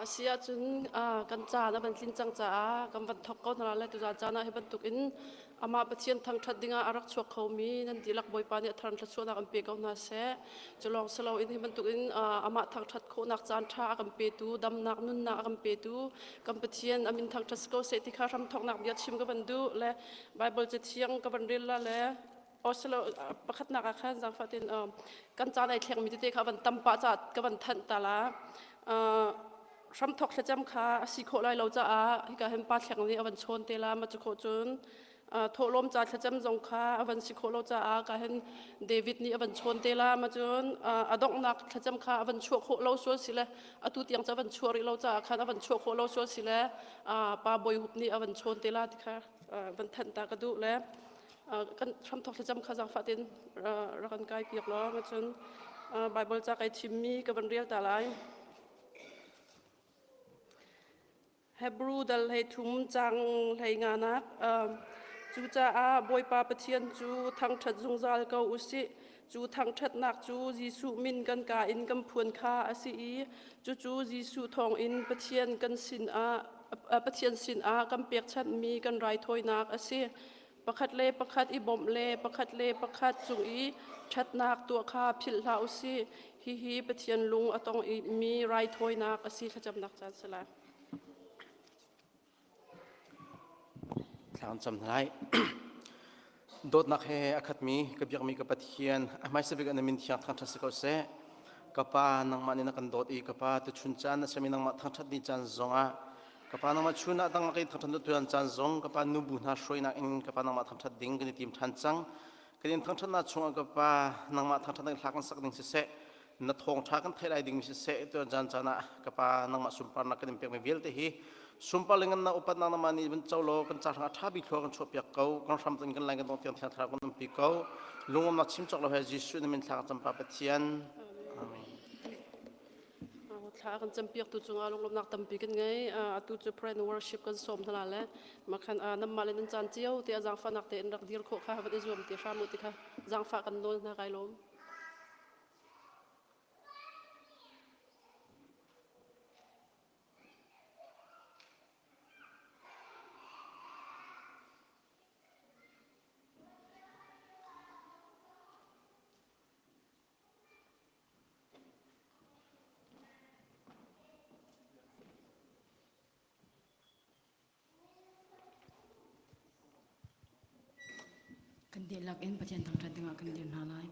A si ahcun kan caan a van tlin cang caah kan van thawk ko hna lai tuzaan caan ah hi bantukin amah Pathian thangṭhat dingah a rak chuak khomi nan dihlak Bawipa nih a thar thluachuahnak an pe ko hna seh. Cu lawng si loin hi bantukin amah thangṭhat khawhnak caan ṭha a kan petu, damnak nunnak a kan petu kan Pathian a min thangṭhat si ko seh ti kha hramthawknak bia chim ka van duh le Bible cathiang ka van rel la le Oslo pakhatnak ah khan zaangfah tein kan caan ai thlengmi tete kha van tam pah caah ka van thanh ta la. Hramthok thlacam kha a si khawh lai lo caah hika hin pa thleng nih a van chawn te la ma cu khawh cun thawhlawm ca thlacam zong kha a van si khawh lo caah ka hin David nih a van chawn te la ma cun a donghnak thlacam kha a van chuah khawh lo sual si le atu tiang ca van chuah rih lo caah khan a van chuah khawh lo sual si le pa Bawi Hup nih a van chawn te la ti kha van thanh ta ka duh le kan hramthok thlacam kha zaangfah tein rak kan kai piak law cun Bible ca kai thimmi ka van rel ta lai. Hebrew dal hlei thum cang hlei nganak cucaah Bawipa Pathian cu thangṭhat zungzal ko u sih. Cu thangṭhatnak cu Jesuh min kan ka in kan phuan kha a si i cucu Jesuh thawngin Pathian kan sinah Pathian sinah kan pekchanhmi kan raithawinak a si. Pakhat le pakhat i bawmh le pakhat le pakhat cung i ṭhatnak tuah kha philh hlah u sih. Hihi Pathian lung a tong mi raithawinak a si thlacamnak caan si lai. Thla kan cam lai. Dawtnak he a khatmi ka biakmi ka Pathian a hmaisa bik na min thiang thangṭhat si ko seh. Ka Pa nangmah nih na kan dawt i ka Pa tuchun caan na sermi nangmah thangṭhat ni caan zongah Ka pa nangmah chun ah dang kai thangṭhat tuan caan zong ka pa nubu hna hruainak in ka pa nangmah thangṭhat ding kan i tim ṭhan cang. Kan in thangṭhatnak chungah ka pa nangmah thangṭhatnak hla kan sak ding siseh, na thawngṭha kan theih lai ding siseh tuan caan caan ah ka pa nangmah sunparnak kan in pekmi vialte hi sunpar le ngannak upatnak nangmah nih van co law kan ca hrang a ṭha bik thlua kan chuahpiak ko kan hram kan lai kan dong tiang thiang thlarau kan umpi ko lungawmnak chim cawk lo he Jesuh na min thla kan cam pa Pathian Amen. Thla kan campiaktu cungah lunglawmhnak tampi kan ngei. Atu cu prayer and worship kan sawm hna le makhan namah le nan caan cio te a zaangfahnak tein rak dir khawh kha van i zuam ti hram u ti kha zaangfah kan nawl hna kai lawm. Kan dihlak in Pathian thangṭhat dingah kan dir hna lai.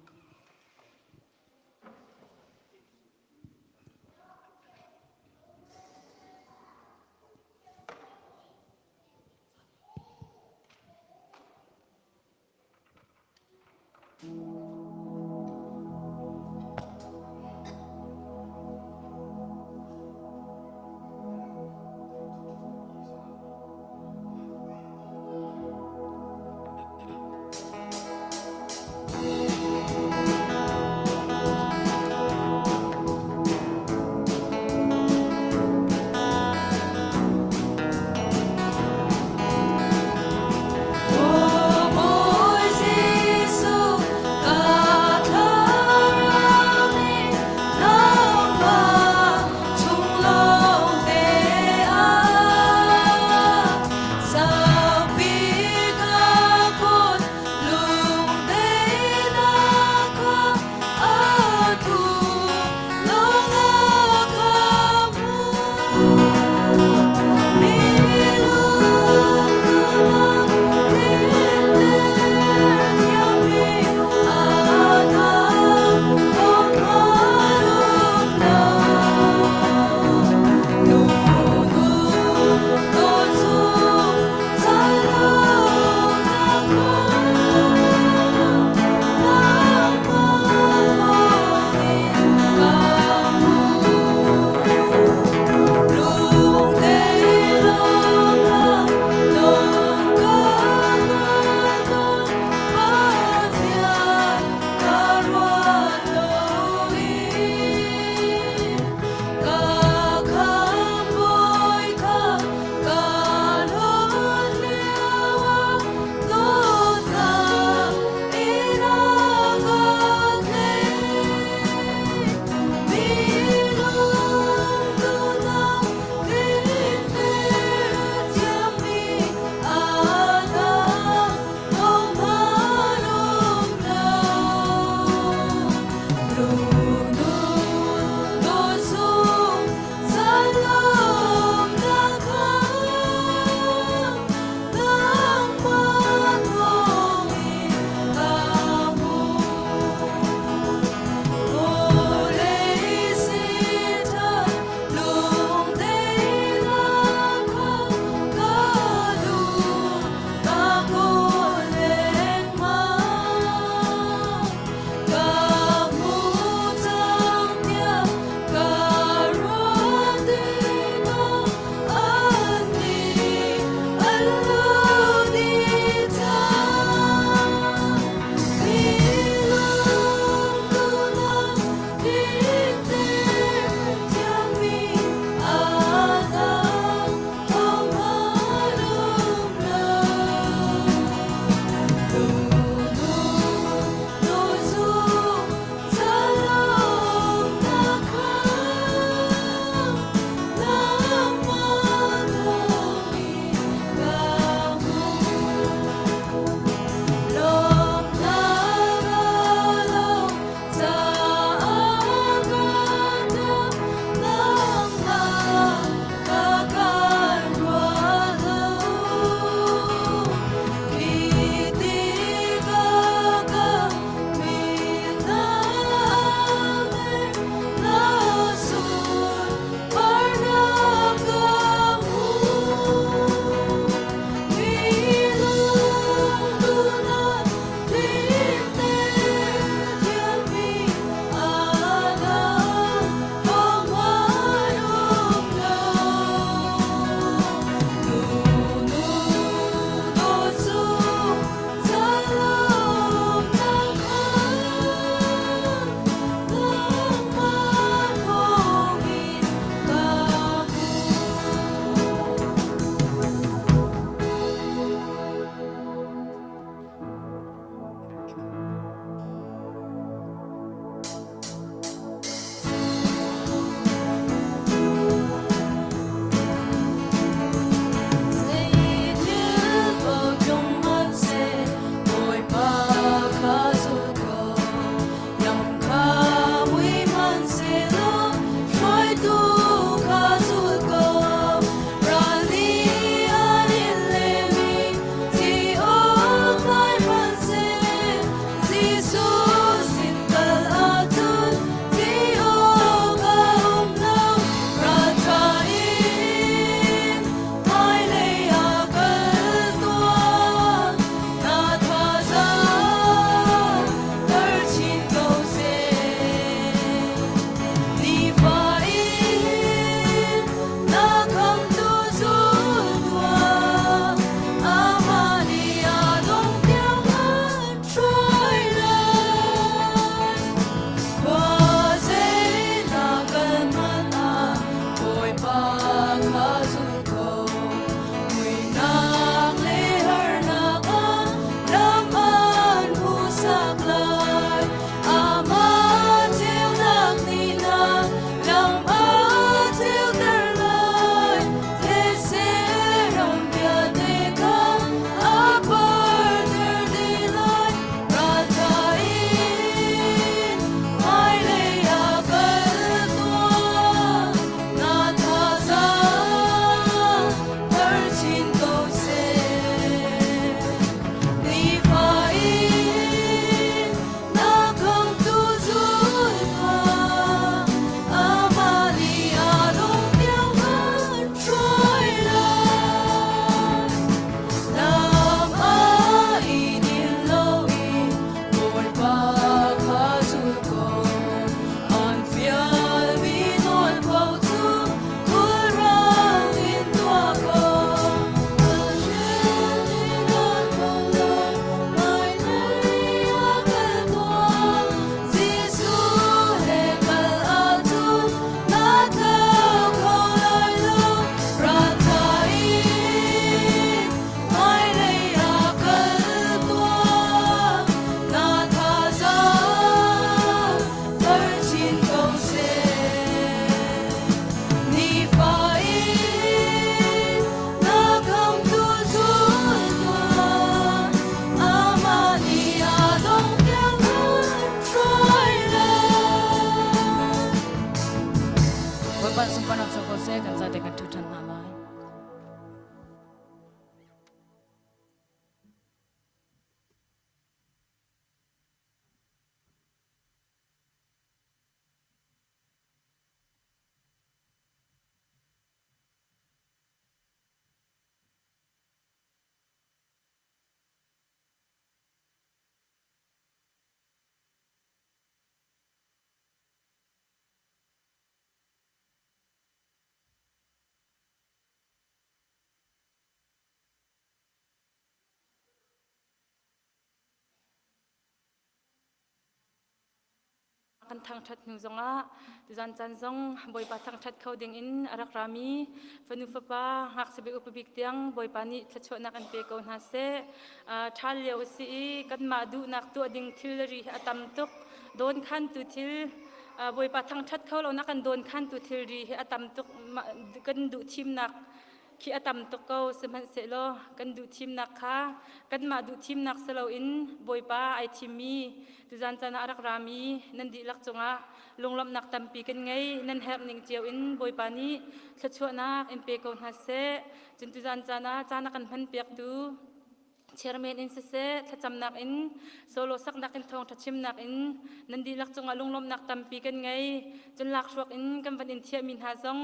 kan thangṭhat hnu zongah tuzan caan zong Bawipa thangṭhat kho dingin a rak rami fanu fapa ngakchia bik upa bik tiang Bawipa nih thluachuahnak an pe ko hna seh. Ṭhal lio a si i kanmah duhnak tuah ding thilri hi a tam tuk. Dawnkhantu thil Bawipa thangṭhat kho lo nak kan dawnkhantu thilri hi a tam tuk kan duh thimnak khi a tam tuk ko sihmanhsehlaw kan duh thimnak kha kanmah duh thimnak si loin Bawipa ai thimmi tuzan caan ah a rak rami nan dihlak cungah lunglawmhnak tampi kan ngei nan herh ning cio in Bawipa nih thluachuahnak in pe ko hna seh cun tuzan caan ah caan a kan hman piaktu Chairman in siseh, thlacamnak in, solo saknak in thawngṭha chimnak in nan dihlak cungah lunglawmhnak tampi kan ngei. Cun lakhruak in kan van in thiahmi hna zong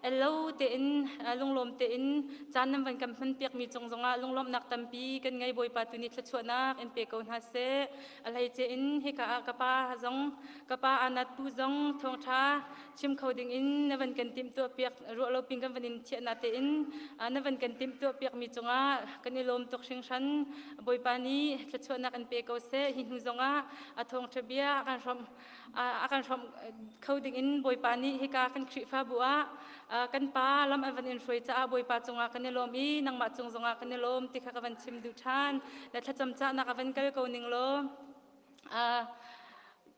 ello tein lunglawm tein caan nan van kan hmanpiakmi cung zongah lunglawmhnak tampi kan ngei. Bawipa tu nih thluachuahnak in pe ko hna seh. A hleice in hika ah ka pa zong, ka pa Anat pu zong thawngṭha chim kho ding in na van kan timhtuah piak ruah lo pin kan van in thiah na tein na van kan timhtuah piak mi cungah kan i lawm tuk hringhran Bawipa nih thluachuahnak in pe ko seh hi hnu zongah a thawngṭha bia a kan hrawmh a kan hrawmh kho ding in Bawipa nih hika kan Khrihfabu ah kan pa lam an van in hruai caah Bawipa cungah kan i lawm i nangmah cung zongah kan i lawm ti kha ka van chim duh ṭhan le thlacam cahnak a van kal ko ning law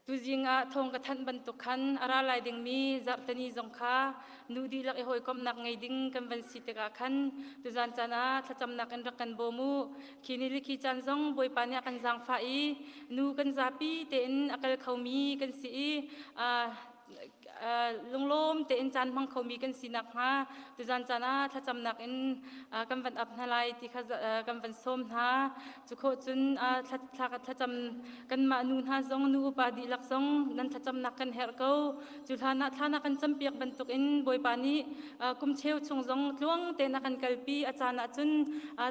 Tuzing ah thawng ka thanh bantuk khan a ra lai dingmi zarhteni zong kha nu dihlak i hawikomhnak ngei ding kan van si tikah khan tuzan caan ah thlacamnak in rak kan bawm u. Khi ni le khi caan zong Bawipa nih a kan zaangfah i nu kan zapi tein a kal khomi kan si i lunglawm tein caan hmang khomi kan si nakhnga tuzan caan ah thlacamnak in kan van ap hna lai ti kha kan van sawm hna. Cu khawh cun thlacam kanmah nu hna zong nu upa dihlak zong nan thlacamnak kan herh ko. Cu hlan ah thla na kan campiak bantukin Bawipa nih kum cheu chung zong tluang tein a kan kalpi a caan ah cun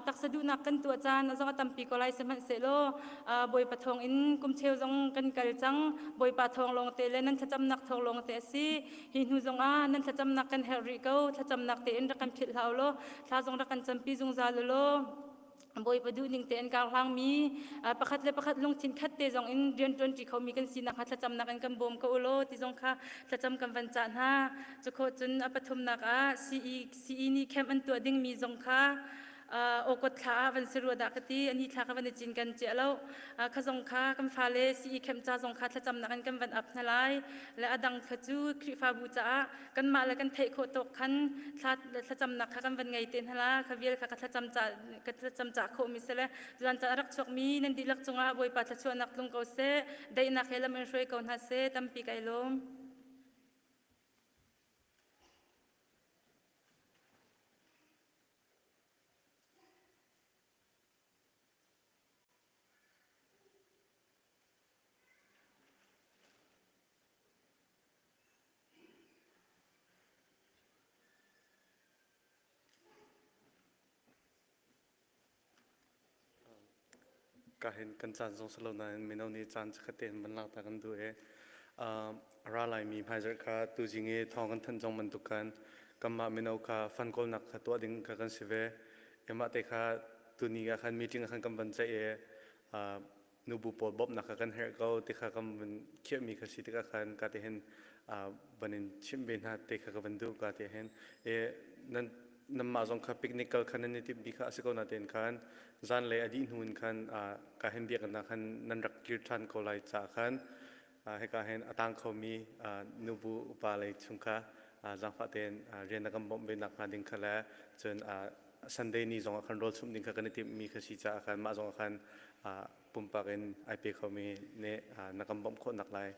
taksa duhnak kan tuah caan zong a tampi ko lai sihmanhsehlaw Bawipa thawng in kum cheu zong kan kal cang. Bawipa thawng lawng te le nan thlacamnak thawng lawng te a si. Hi hnu zong ah nan thlacamnak kan herh rih ko. Thlacamnak tein rak kan philh hlah u law thla zong rak kan campi zungzal u law Bawipa duhning te an kar hlangmi pakhat le pakhat lungthin khat te zong in rian ṭuanṭi khomi kan sinak hnga thlacamnak in kan bawm ko u law ti zong kha thlacam kan van cah hna. Cukhawh cun a pathumnak ah CE, CE nih camp an tuah dingmi zong kha awkot thla ah van si rua dah ka ti ani thla ka van i cin kan cia lo kha zong kha kan fale CE camp ca zong kha thlacamnak in kan van ap hna lai le a dang kha cu Khrihfabu caah kanmah le kan theih khawh tawk khan thla thlacamnak kha kan van ngei te hna la kha vial kha ka thlacam ca ka thlacam ca khawh mi sele zan ca rak chuak mi nan dihlak cungah Bawipa thluachuahnak tlung ko seh daihnak he lam in hruai ko hna seh tampi kai lawm Ka hin kan caan zong si lo nain mino nih caan chikkhat tein van lak ta kan duh i a ra laimi hmaizarh kha tuzing i thawng kan thanh zong bantuk khan kanmah mino kha fund kawlnak kha tuah ding kha kan si ve. Mah te kha tuni ah khan meeting ah khan kan van ceih i nubu pawl bawmhnak kha kan herh ko ti kha kan van khiahmi kha si tikah khan ka te hin van in chimh ve hna te kha ka van duh ka te hin e nan nanmah zong kha picnic kal khan nan i timhmi kha a si ko na tein khan zanlei a dih hnu in khan ka hin biakinn ah khan nan rak kir ṭhan ko lai caah khan hika hin a tang khomi nubu upa lei chung kha zaangfah tein rian na kan bawmh ve nakhnga ding kha le cun Sunday ni zong ah khan rawl chumh ding kha kan i timhmi kha si caah khan mah zong ah khan pumpak in ai pe khomi nih na kan bawmh khawh nak lai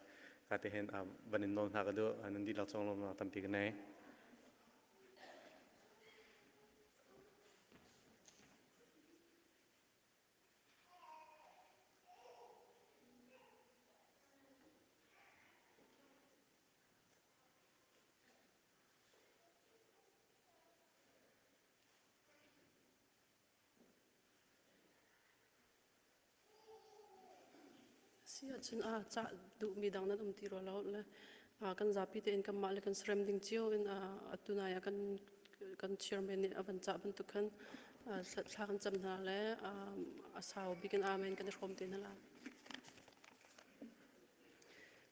ka te hin van in nawl hna ka duh nan dihlak cung lawmnak tampi ka nei. Si ahcun a cah duhmi dang nan um ti rua lo le kan zapi tein kanmah le kan serem ding cio in atu nai ah kan kan chairman nih a van cah bantuk khan thla kan cam hna le a sau bik in amen kan i hrawm te hna lai.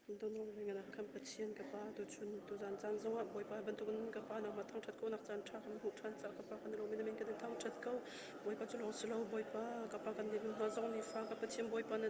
Donong kan Pathian ka Pa tuchun tuzan caan zongah Bawipa bantukin ka Pa nangmah thangṭhat ko nak caan ṭha kan hmuh ṭhan caah ka Pa kan i lawm i na min kan in thangṭhat ko. Bawipa cu lawng si lo Bawipa ka Pa kan nih hna zong nifa ka Pathian Bawipa na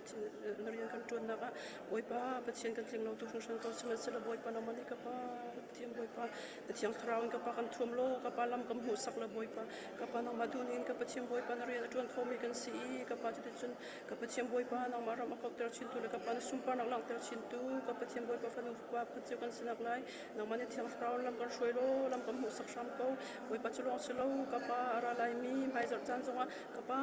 na rian kan ṭuannak ah Bawipa Pathian kan tling lo tu hringhran ko sihmanhsehlaw Bawipa nangmah nih ka Pa Pathian Bawipa na Thiang Thlarau in ka Pa kan thuam law ka Pa lam kan hmuhsak la Bawipa ka Pa nangmah duh ning ka Pathian Bawipa na rian a ṭuan khomi kan si i ka Pa cuticun Ka Pathian Bawipa, nangmah ram a kauhter chintu le ka Pa na sunparnak langhter chintu, ka Pathian Bawipa fanu fapa pakhat cio kan sinak lai, nangmah nih Thiang Thlarau lam kan hruai law, lam kan hmuhsak hram ko. Bawipa cu lawng si lo, ka Pa a ra laimi hmaizarh caan zongah ka Pa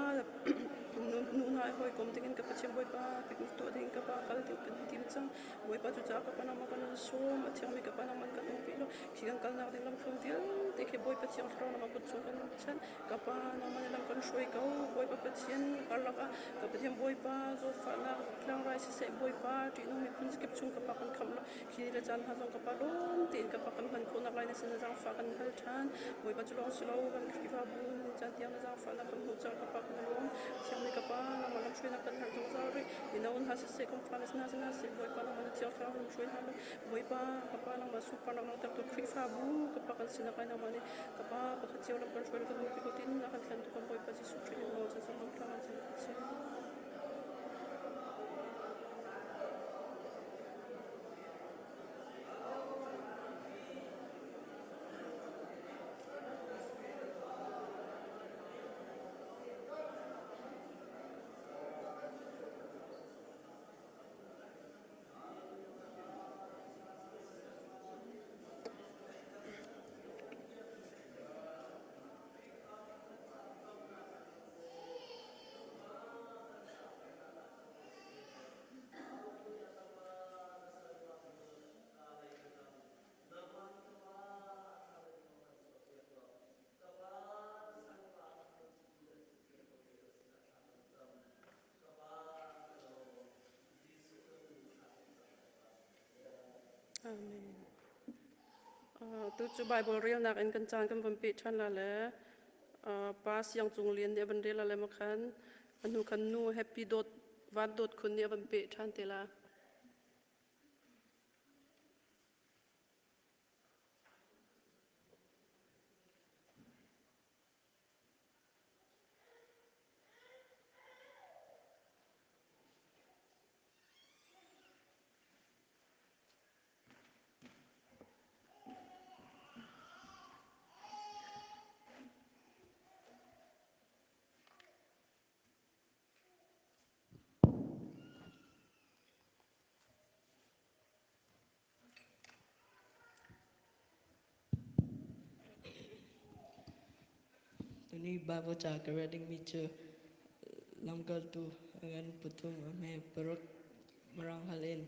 nu hna i hawikom dingin ka Pathian Bawipa picnic tuah dingin ka Pa kal ding kan tim cang. Bawipa cu caah ka Pa nangmah kan in sawm, a thiangmi ka Pa nangmah kan umpi law, khi kan kalnak ding lamthluan vialte khi Bawipa Thiang Thlarau nangmah kut chung kan chanh. Ka Pa, nangmah nih lam kan hruai ko. Bawipa Pathian karlak ah ka Pathian Bawipa zawtfahnak tlangrai siseh Bawipa ṭihnung miphun zakip chung ka Pa kan khamh law khi ni le caan hna zong ka Pa lawm tein ka Pa kan hman khawhnak lai na sin na zaangfah kan hal ṭhan. Bawipa cu lawng si lo kan Khrihfabu caan tiang na zaangfahnak kan hmuh caah ka Pa kan i lawm. Thiangmi ka Pa, nangmah lamhruainak kan herh zungzal rih. Mino hna siseh, kan fale hna siseh, Bawipa nangmah na Thiang Thlarau lamhruai hna law Bawipa ka Pa nangmah sunparnak langhtertu Khrihfabu ka Pa kan sinak lai nangmah nih Ka Pa, pakhat cio lam kan hruai kan umpi ko tin a kan thlentu kan Bawipa Jesuh Khrih in nawl chan sang thla kan cam. Amen. Tu cu Bible relnak in kan caan kan von peh ṭhan la le pa Siang Cung Lian nih a van rel la le makhan a hnu khan nu Happy Dawt Van Dawt Khun nih a van peh ṭhan te la. Tuni Bible ca ka rel dingmi cu Lamkaltu ngan pathum a hme paruk Mirang holh in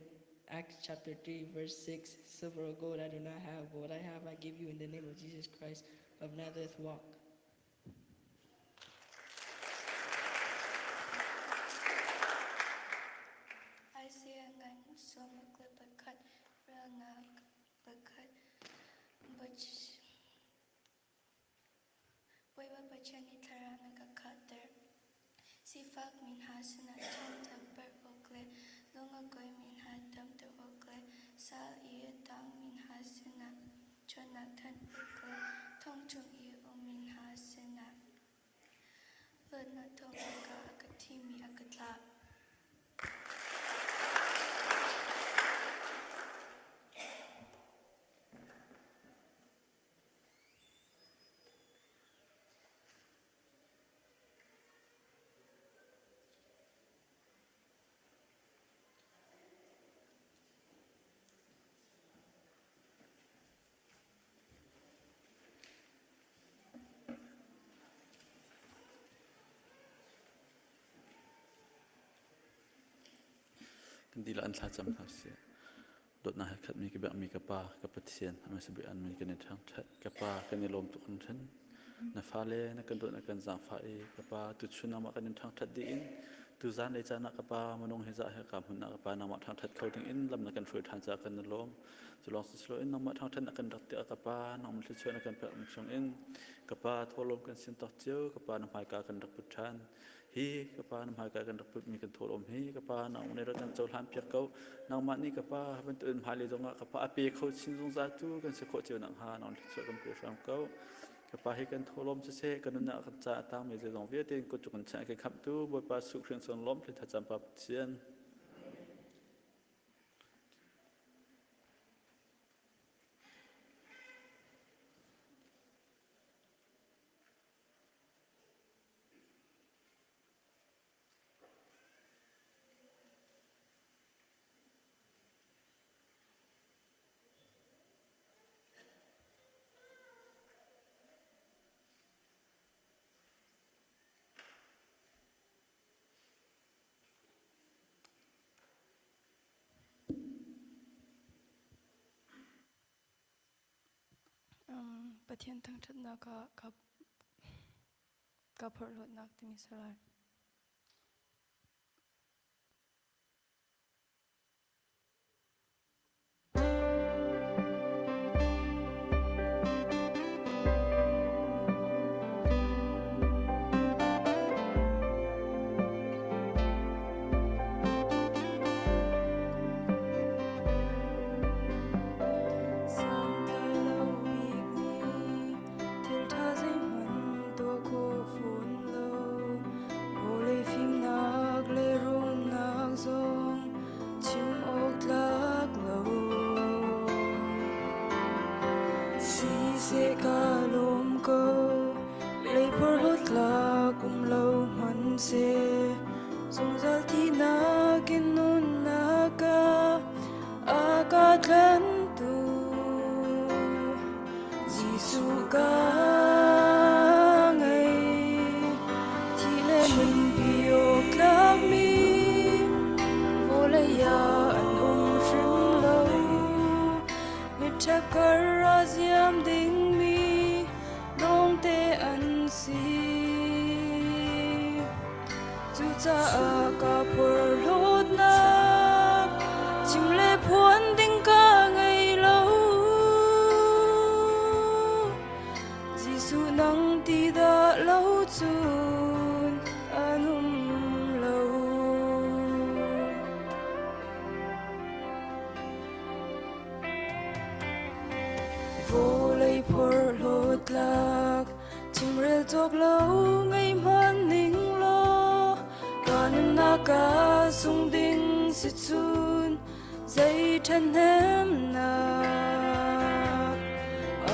Acts chapter 3 verse 6 Silver or gold I do not have, but what I have I give you in the name of Jesus Christ of Nazareth walk. Isaiah ngan 21 relnak pakhat Bawipa Pathian nih thlarau na ka khahter. Sifak mi hna sinah ṭhanter awk le lung a kuaimi hna damter awk le sal i a tangmi hna sinah ṭhawnnak thanh awk le thong chung i a ummi hna sinah luatnak thawng awkah a ka thimi a ka thlah. Kan dilah an thlacam hna sih. Dawtnak he khatmi ka biakmi ka Pa, ka Pathian, a hmasa bik an min kan i ṭhangṭhat. Ka Pa, kan i lawm tuk hringhran. Na fale na kan dawt na kan zaangfah i ka Pa, tuchun nangmah kan in ṭhangṭhat dih in Tuzan lei caan ah ka pa minung hi zah he ka hmun ah ka pa nangmah thangṭhat kho ding in lam na kan hruai ṭhan caah kan i lawm. Cu lawng si loin nangmah thangṭhat na kan rak tiah ka pa nangmah thluachuah na kan pek chung in ka pa thawhlawm kan sin tak cio ka pa na hmaika kan rak put ṭhan. Hi ka pa na hmaika kan rak putmi kan thawhlawm hi ka pa nangmah nih rak kan cohlan piak ko. Nangmah nih ka pa bantukin hmailei zongah ka pa a pe kho chin zungzal tu kan si khawh cio nakhnga nang thluachuah kan pe hram ko. Ka pa hi kan thawlawm siseh kan nunnak kan ca a tangmi zeizong vialte in kut kan chiah kan khamhtu Bawipa Jesuh Khrih in lawm thli thlacam pa Pathian. Pathian thangṭhatnak ah ka phorhlawtnak timi si lai. Santlai lo bikmi thil ṭha zeihmanh tuah khawh fawn lo. Vawlei fimnak le rumnak zong chim awk tlak lo. Siseh ka lawm ko, lei porhlawt tlak um lo hmanhseh, zungzal thihnak in nunnak ah a ka tlantu. Jesuh ka ngei, thi le nunpi awk tlakmi vawlei ah an um hrim lo. Miṭha kar a ziam dingmi lawngte an si. Cucaah ka porhlawtnak chim le phuan ding ka ngei lo. Jesuh nang ti dah lo cun an um lo. Vawlei porhlawt tlak Chimrel cawk lo ngei hman ning law ka nunnak ah sung ding si cun zei ṭhahnemnak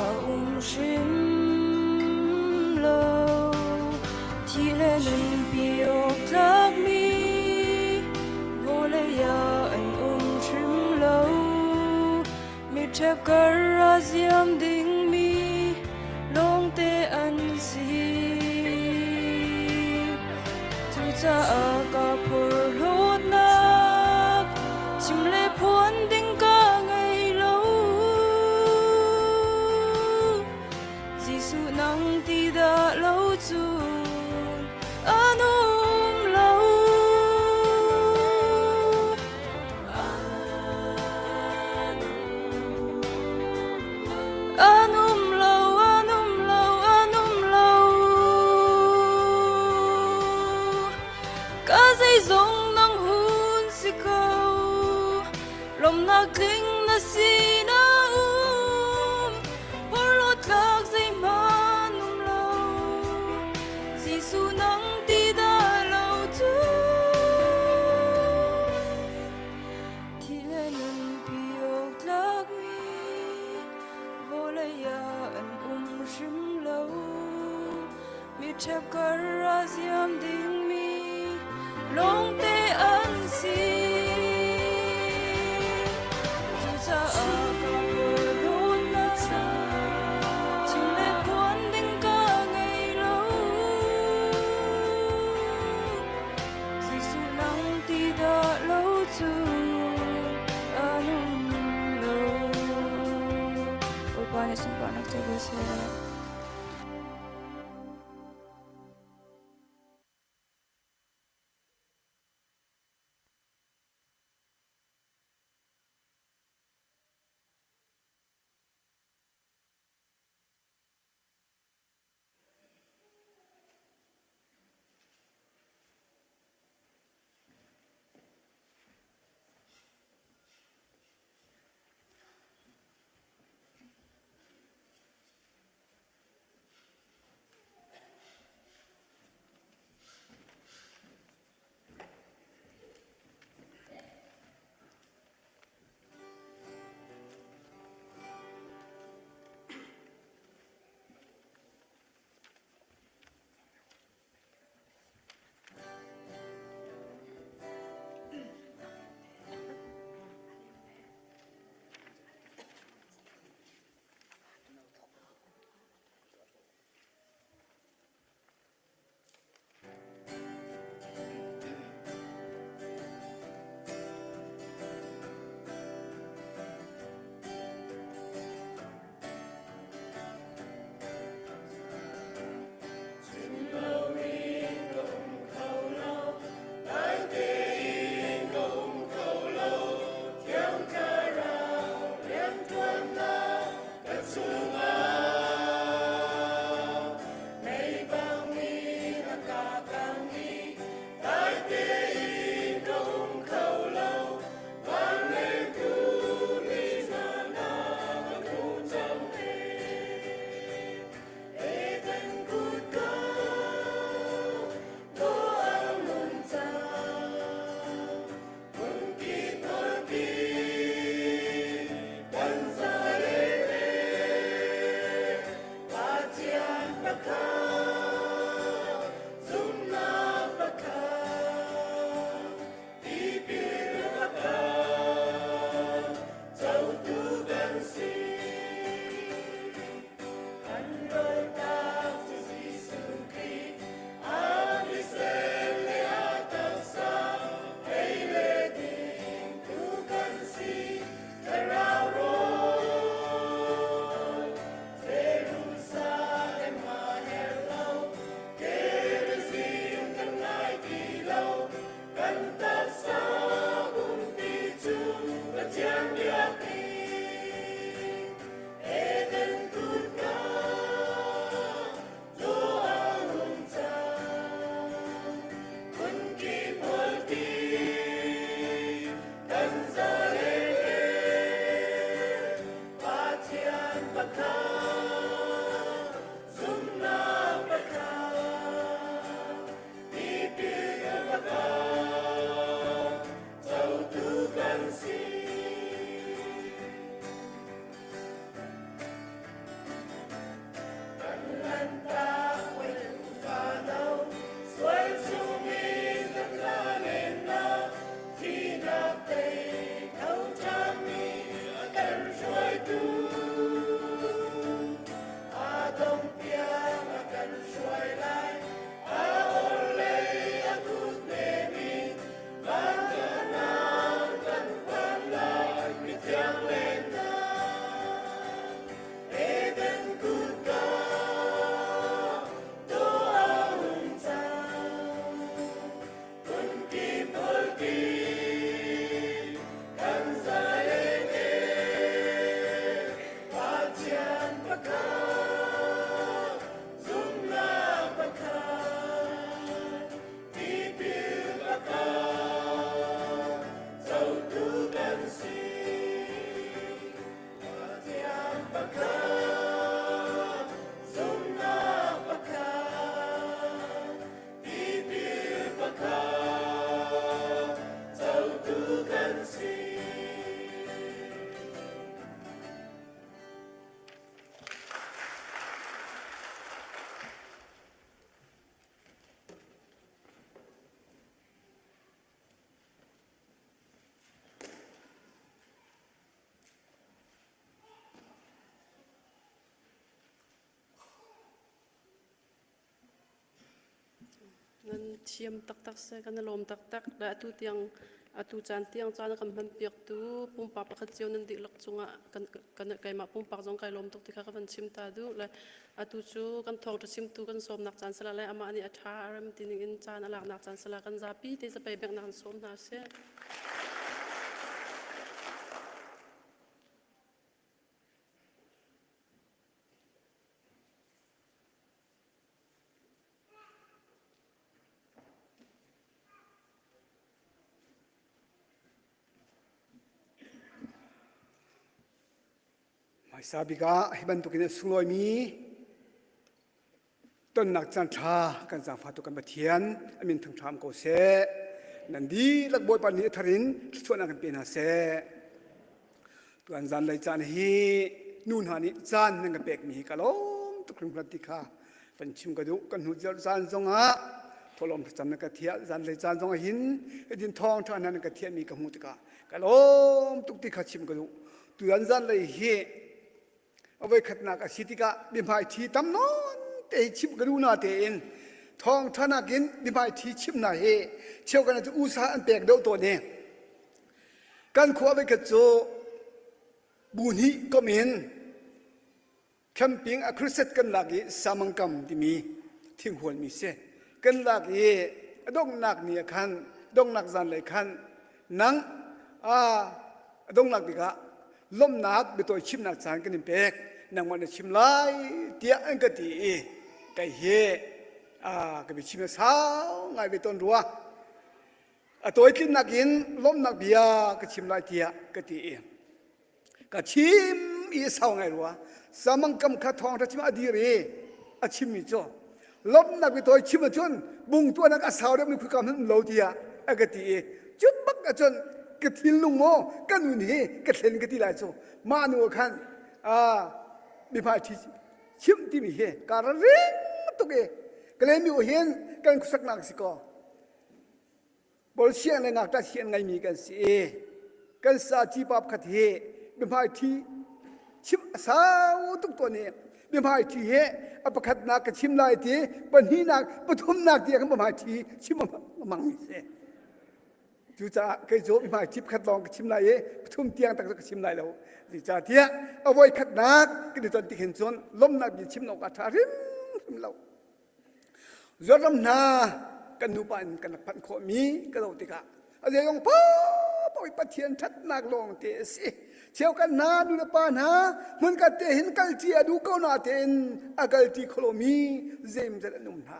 a um hrim lo. Thi le nunpi awk tlakmi vawlei ah an um hrim lo. Miṭhep kar a ziam dingmi lawngte an si. Cucaah ka phorhlawtnak chim le phuan ding ka ngei lo. Jesuh nang ti dah lo cun an um lo. An um lo, an um lo, an um lo. Ka zeizong nang hun si ko, lawmnak tling na si na um, porhlawtlak zeihmanh um lo. Jesuh nang ti dah lo cu. Thi le nunpi awk tlakmi vawlei ah an um hrim lo. Mi ṭhep kar a ziam dingmi lawngte an si. Cucaah ka porhlawtnak chim le phuan ding ka ngei lo. Jesuh nang ti dah lo cu an um lo. Bawipa nih sunparnak co ko seh. Nan thiam taktak seh, kan i lawm taktak. Le atu tiang atu caan tiang caan a kan hmanpiaktu pumpak pakhat cio nan dihlak cungah kan, kan keimah pumpak zong kai lawm tuk ti kha ka van chim ta duh. Le atu cu kan thawngṭha chimtu kan sawmnak caan sala le amah nih a ṭha a rem ti ning in caan a laknak caan sala kan zapi te zapei bengnak an sawm hna seh. Hmaisa bik ah hi bantukin a sunglawimi tonnak caan ṭha kan zaangfah tuk kan Pathian a min thangṭha ko seh. Nan dihlak Bawipa nih a thar in thluachuahnak kan pe hna seh. Tuan zanlei caan hi nu hna nih caan nan ka pekmi hi ka lawm tuk hringhran ti kha van chim ka duh. Kan hnu caan zongah thawhlawm thlacam nan ka thiah zanlei caan zongah hin hitin thawngṭha hna nan ka thiahmi ka hmuh tikah ka lawm tuk ti kha chim ka duh. Tuan zanlei hi a voikhatnak a si tikah biahmai ṭhi tam nawn te hi chim ka duh na tein thawngṭha nakin biahmai ṭhi chim na hi cheukhat cu usa an pek deuh tawn i Kan khua voikhat cu bu hnih komh in camping a crusade kan lak i Samangkam timi thinghualmi si. Kan lak i a donghnak ni ah khan donghnak zanlei khan nang a donghnak bik ah lawmhnak biatawi chimnak caan kan in pek nangmah na chim lai tiah an ka ti i kei hi ka biachim a sau ngai ve tawn rua. A tawitlinnak in lawmhnak bia ka chim lai tiah ka ti i ka chim i a sau ngai rua. Samang kam kha thawngṭha chim a dir i a chimmi cu lawmhnak bia tawi chim ahcun bung tuahnak a sau deuhmi khuika hmanh um lo tiah a ka ti i cu bak ahcun ka thinlung maw ka nun hi ka thlen ka ti lai cu mah nu ah khan mihmai ṭhi chim timi hi ka ra ring tuk i ka lemi hin kan khuasaknak si kaw Bolsiang le ngakṭah si an ngeimi kan si i kan sa cipa pakhat hi biahmai ṭhi chim a sau tuk tawn i biahmai ṭhi hi a pakhatnak ka chim lai ti pahnihnak pathumnak tiah kan biahmai ṭhi chim a hmangmi si. Cucaah kei cu biahmai ṭhi pakhat lawng ka chim lai i pathum tiang tak cu ka chim lai lo. Zeicahtiah a voikhatnak kan i ton tik hin cun lawmhnak bia chim awk a ṭha hrimhrim lo. Zuarram hna kan nupa in kan rak phanh khawhmi ka zoh tikah a zeizong paohpaoh i Pathian ṭhatnak lawng te a si. Cheukhat hna nulepa hna hmunkhat te hin kalṭi a duh ko na tein a kalṭi kho lomi zeimzat an um hna.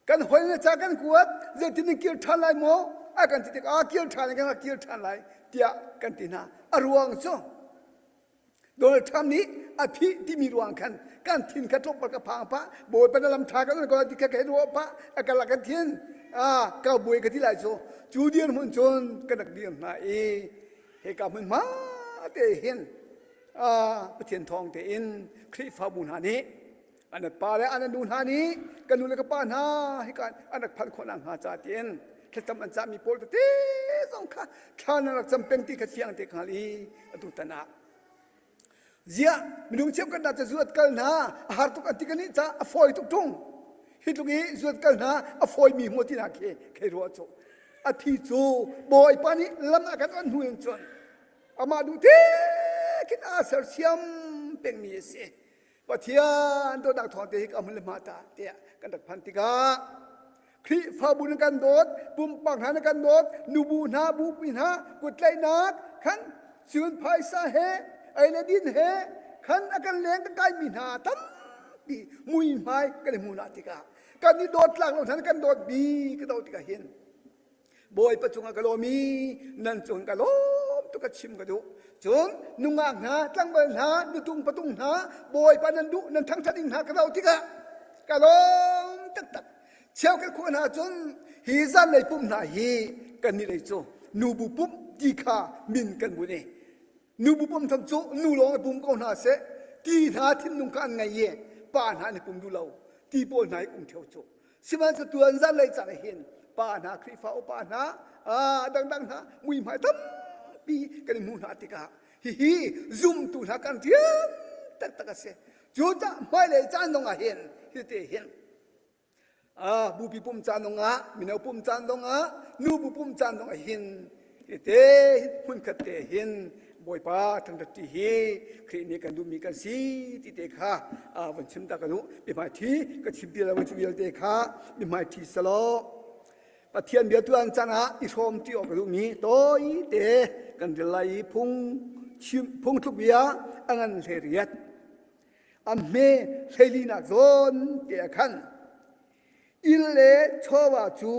Kan hawi le ca kan kuat zeitin in kir ṭhan lai maw a kan ti tikah kir ṭhan kan rak kir ṭhan lai tiah kan ti hna. A ruang cu Donald Trump nih a phih timi ruang khan kan thin kha tlawmpal ka phang pah bawipa na lam tha kan ko ti kha ka ruah pah a ka lak kan thin a ka buai ka ti lai cu cu dirhmun cun kan rak dir hna i hika hmun hma te hin a Pathian thawng tein Khrihfabu hna nih an pa le an nu hna nih kan nu le ka pa hna hika an rak phanh khawh nak hnga ca tiin thlacam an cahmi pawl tete zong kha thla nan rak cam peng ti kha fiang te hngal i atu tan ah ziah minung cheukhat hna cu zuat kal hna a har tuk an ti kan nih ca a fawi tuk ṭung hi tluk i zuat kal hna a fawimi hmu ti hna khi khei ruah cu a thi cu bawipa nih lam a kan on hnu in cun amah duh te khin aa sersiam pengmi a si Pathian dawtnak thawng te hi ka hmun le hma ta tiah kan rak phan tikah Khrihfabu nan kan dawt, pumpak hna nan kan dawt, nubu hna, bupi hna, kuttlaihnak khan cun phaisa he, ei le din he khan a kan leng kan kaimi hna tampi muihmai kan i hmuh na tikah kan i dawt tlak lo hna kan dawt bi ka do tikah hin Bawipa cungah ka lawm i nan cung ka lawm tuk ka chim ka duh. Cun nungak hna, tlangval hna, nutung patung hna, Bawipa nan duh, nan thangṭhat ding hna ka zoh tikah ka lawm taktak. Cheukhat khua hna cun hi zanlei pumh hna hi kannih lei cu nubu pumh ti kha min kan bunh i nubu pumh tham cu nu lawng i pum ko hna seh ti hna thinlung kha an ngei i pa hna an i pum duh lo ti pawl hna i um ṭheo cu Sihmanhsehlaw tuan zanlei cang hin pa hna Khrihfa upa hna dangdang hna muihmai tampi kan i hmuh hna tikah hihi zumtu hna kan rian taktak a si. Cucaah hmailei caan zong ah hin hite hin. Ah, bupi pum caan dongah, mino pum caan dongah, nubu pum caan dongah hin te hmunkhat te hin Bawipa thangṭhat ṭi hi Khrih nih kan duhmi kan si ti te kha van chim ta ka duh. Mihmai ṭhi ka chim ti lo cu vialte kha mihmai ṭhi selaw Pathian bia tuan caan ah i hrawm ṭi awk ka duhmi tawi te kan rel lai i phung chim phungthluk bia a ngan hlei riat. A hme hleilinak zawn te ah khan inn le chawva cu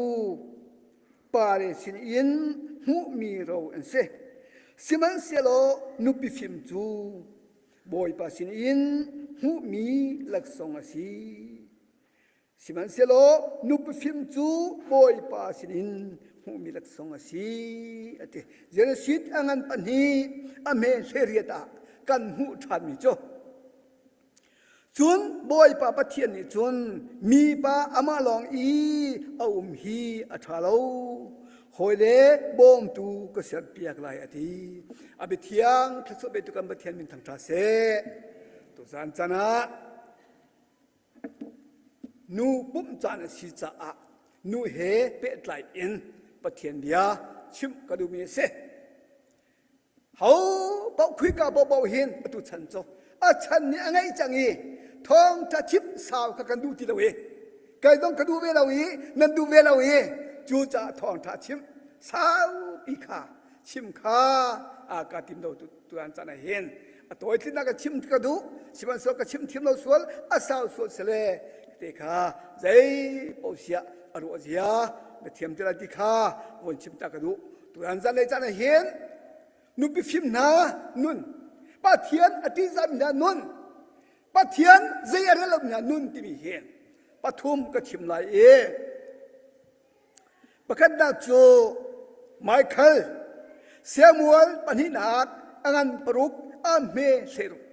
pale sinin hmuhmi ro an si. Sihmanhsehlaw nupi fim cu Bawipa sinin hmuhmi laksawng a si. Sihmanhsehlaw nupi fim cu Bawipa sinin hmuhmi laksawng a si, a ti. Genesis a ngan pahnih a hme hleriat ah kan hmuh ṭhanmi cu Cun Bawipa Pathian nih cun mipa amah lawng i a um hi a ṭha lo. Hawile bawmtu ka serpiak lai a ti. A biathiang thluachuah petu kan Pathian min thangṭha seh. Tuzan caan ah Nu pumh caan a si caah nu he pehtlai in Pathian bia chimh ka duhmi a si. Ho paoh khuika paohpaoh hin atu chan cu a chan nih a ngeih cang i thawngṭha chimh sau kha kan duh ti lo i kei zong ka duh ve lo i nan duh ve lo i cucaah thawngṭha chimh saupi kha chim kha a ka tim lo tuan caan ah hin a tawi tlinnak ka chim ka duh sihmanhsehlaw ka chim thiam lo sual a sau sual sele te kha zei paoh siah a ruah zia na thiam ti lai ti kha von chim ta ka duh tuan zan lei caan ah hin nupi fim hna nun Pathian a ṭihzahmi hna nun Pathian zei a rel lomi hna nun timi hi pathum ka chim lai i Pakhatnak cu Michael Samuel pahnihnak a ngan paruk a hme hleiruk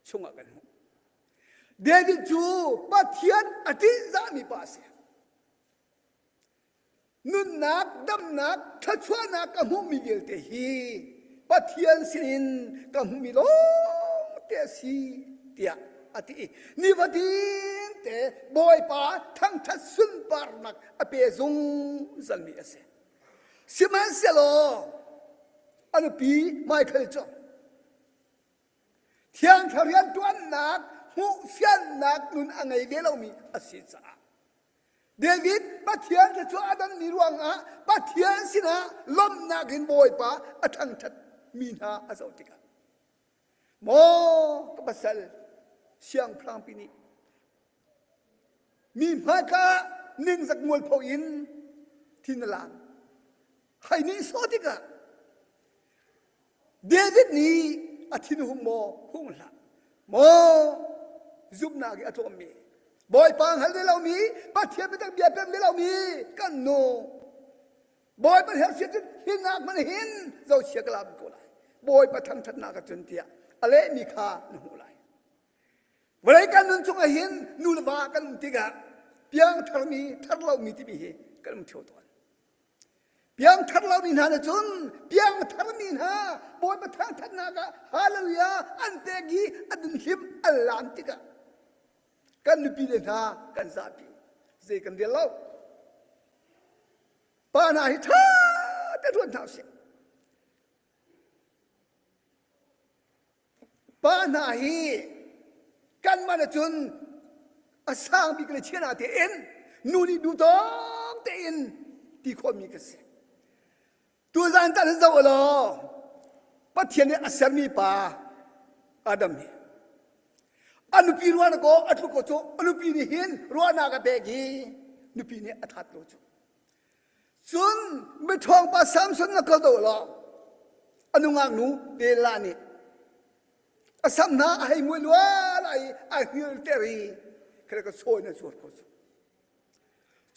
chungah kan hmuh. David cu Pathian a ṭihzahmi pa a si. Nunnak, damnak, thluachuahnak ka hmuhmi vialte hi Pathian sinin ka hmuhmi lawngte a si tiah a ti i nifatin te Bawipa thangṭhat sunparnak a pe zungzalmi a si. Sihmanhsehlaw a nupi Michael cu Thiang Thlarau rianṭuannak hmuhfiannak nun a ngei ve lomi a si caah David Pathian cu a donmi ruangah Pathian sinah lawmhnak in Bawipa a thangṭhat mi hna a zoh tikah maw ka pasal siangpahrangpi nih mi hmaika ningzak mualpho in thin a lang hai nih sawh tikah David nih a thin hung maw hung hlah maw zumhnak i a tlawmmi Bawipa hngal ve lomi Pathian biatak bia pem ve lomi kan nu Bawipa hersiat cun hinak hmanh hin zohchia ka lam ko lai Bawipa thangṭhatnak ah cun tiah a lehmi kha na hmuh lai vawlei kan nun chungah hin nu le va kan um tikah piangtharmi thar lomi timi hi kan um ṭheo tawn Piangthar lomi hna nih cun piangtharmi hna Bawipa thangthatnak ah hallelujah an pek i an in hlim an lam tikah kan nupi le hna kan zapi zei kan rel lo. Pa hna hi ṭha te ruat hna usih. Pa hna hi kanmah nih cun a sang bik le chia tein nu nih duhtawk tein ti khawhmi ka si. Tuzan caan hin zoh law Pathian nih a sermi pa Adam hi a nupi ruahnak ko a tluk ko cu a nupi nih hin ruahnak a pek i nupi nih a that lo cu Cun miṭhawngpa Samson na kal do law a nungak nu Delilah nih a sam hna a hei muai lual i a hngilter i khare ka sawi na zuar ko cu.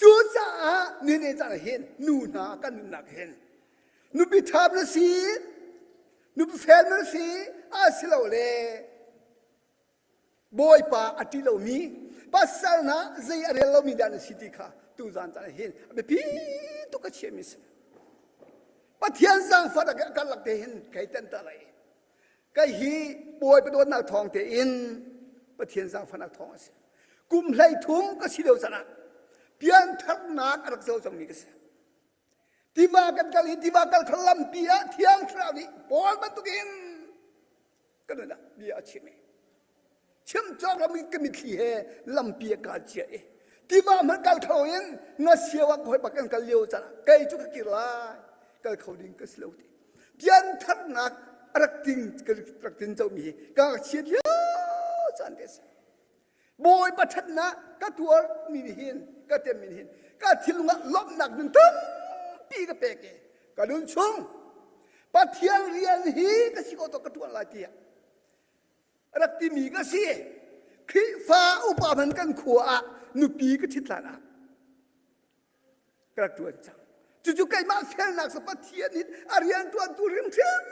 Cucaah nine caan ah hin nu hna kan nunnak hin nupi ṭha na si nupi fel na si asilole Bawipa a ṭih lomi pasal hna zei a rel lomi dah na si ti kha tuzan caan hin a biapi tuk a chiahmi si. Pathian zaangfahnak a karlak te hin kai tenh ta lai. Kai hi Bawipa dawtnak thawng tein Pathian zaangfahnak thawng a si. Kum 13 ka si lio caan ah. Piantharnak a rak co cangmi ka si. Tiva kan kal i tiva kal kha lampi ah Thiang Thlarau nih Paul bantukin kan nun ah bia a chim i chim cawk lomi ka mitthli he lampi ah kaa ciah i tiva hmanh kal kho in ngasiao ah ka hawipa kan kal lio caan ah kei cu ka kir lai kal kho ding ka si lo ti piantharnak a rak ting ka rak tin comi hi ka ngakchiat lio caan te a si. Bawipa ṭhatnak ka tuarmi nih hin ka temmi nih hin ka thinlung ah lawmhnak nun tampi ka pek i ka nun chung Pathian rian hi ka si ko to ka ṭuan lai tiah rak timi ka si. Khrihfa upa hmanh kan khua ah nupi ka ṭhit hlan ah ka rak ṭuan cang. Cucu keimah felnak cu Pathian nih a rian ṭuantu hrimhrim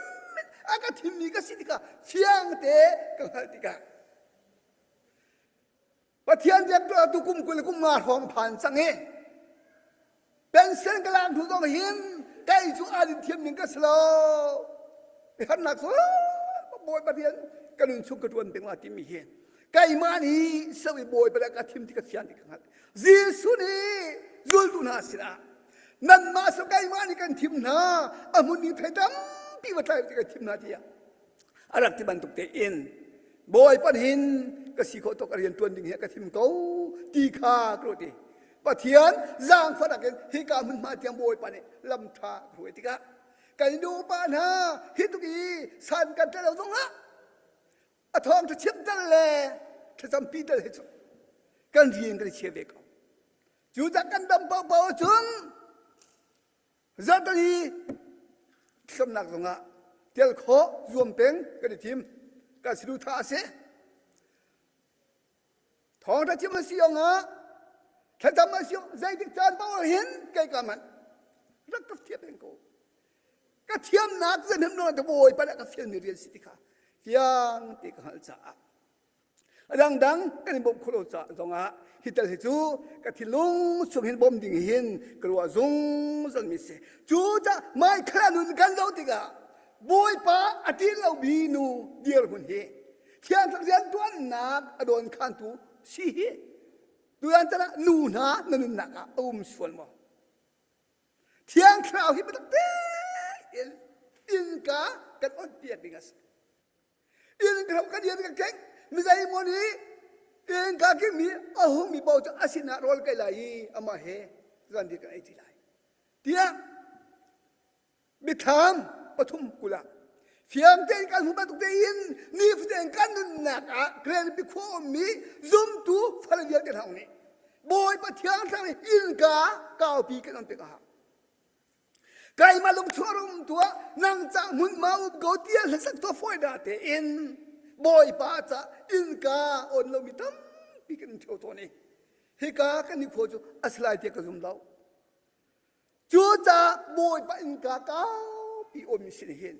in a ka thimmi ka si tikah fiangte ka hngalh tikah Pathian rianṭuantu kum 20 le kum nga hrawng phan cang i pension ka lak hnu zong hin kei cu aa din thiam ning ka si lo. Harnak cu Bawipa rian ka nun chung ka ṭuan peng la timi hi keimah nih so i Bawipa le ka thim ti ka fian ti ka hngalh. Jesuh nih zultu hna sinah nanmah so keimah nih kan thim hna a hmun ning thei tampi va tlai ti kan thim hna tiah a rak ti bantuk tein Bawipa hin ka si khawh tawk a rian ṭuan ding hi ka thim ko ti kha ka ruat i Pathian zaangfahnak in hika hmunhma tiang Bawipa nih lam ṭha ka hruai tikah kan nupa hna hi tuk i san kan tel lo zongah a thawng ṭha chim tel le thlacampi tel hi cu kan rian kan i chia ve ko. Cucaah kan dam paohpaoh ahcun Zarhteni thlacamnak zongah tel khawh zuam peng kan i thim. Kan saduhthah a si. Thawngṭha chim a si ah thlacam a si zeitik caan paoh ah hin kei ka manh rak ka thiam peng ko. Ka thiamnak zeihmanh nawn te Bawipa nih a ka fialmi rian si ti kha fiang te ka hngalh caah A dangdang kan i bawmh khawh lo caah zongah hi tal hi cu ka thinlung chung hin bawm ding hin ka ruah zungzal mi si. Cu cah Michael nun kan zoh tikah Bawipa a ṭih lomi nu dirhmun hi thiang rian ṭuannak a dawn khantu si hi tuan chan ah nu hna na nunnak ah a um sual maw? Thiang Thlarau hi biatak tein innka kan on piak ding a si. Inn ka kan rian ka keng mizei maw nih inn ka kengmi a hungmi paoh cu a sinah rawl kai lai i amah he zanriah kan ei ṭi lai tiah biathlam pathum kul ah fiang tein kan hmuh bantuk tein nifatin kan nunnak ah Granby khua ummi zumtu fale vialte hna nih Bawipa Thiang Thlarau nih innka kaupi kan on pek a hau. Keimah lungchuah rum tuah nang ca hmunhma um ko tiah hlasak tuah fawi dah tein Bawipa ca innka on lomi tampi kan ṭheo tawn i hika kan i khua cu a si lai tiah ka zum lo. Cucaah Bawipa innka kaupi onmi sin hin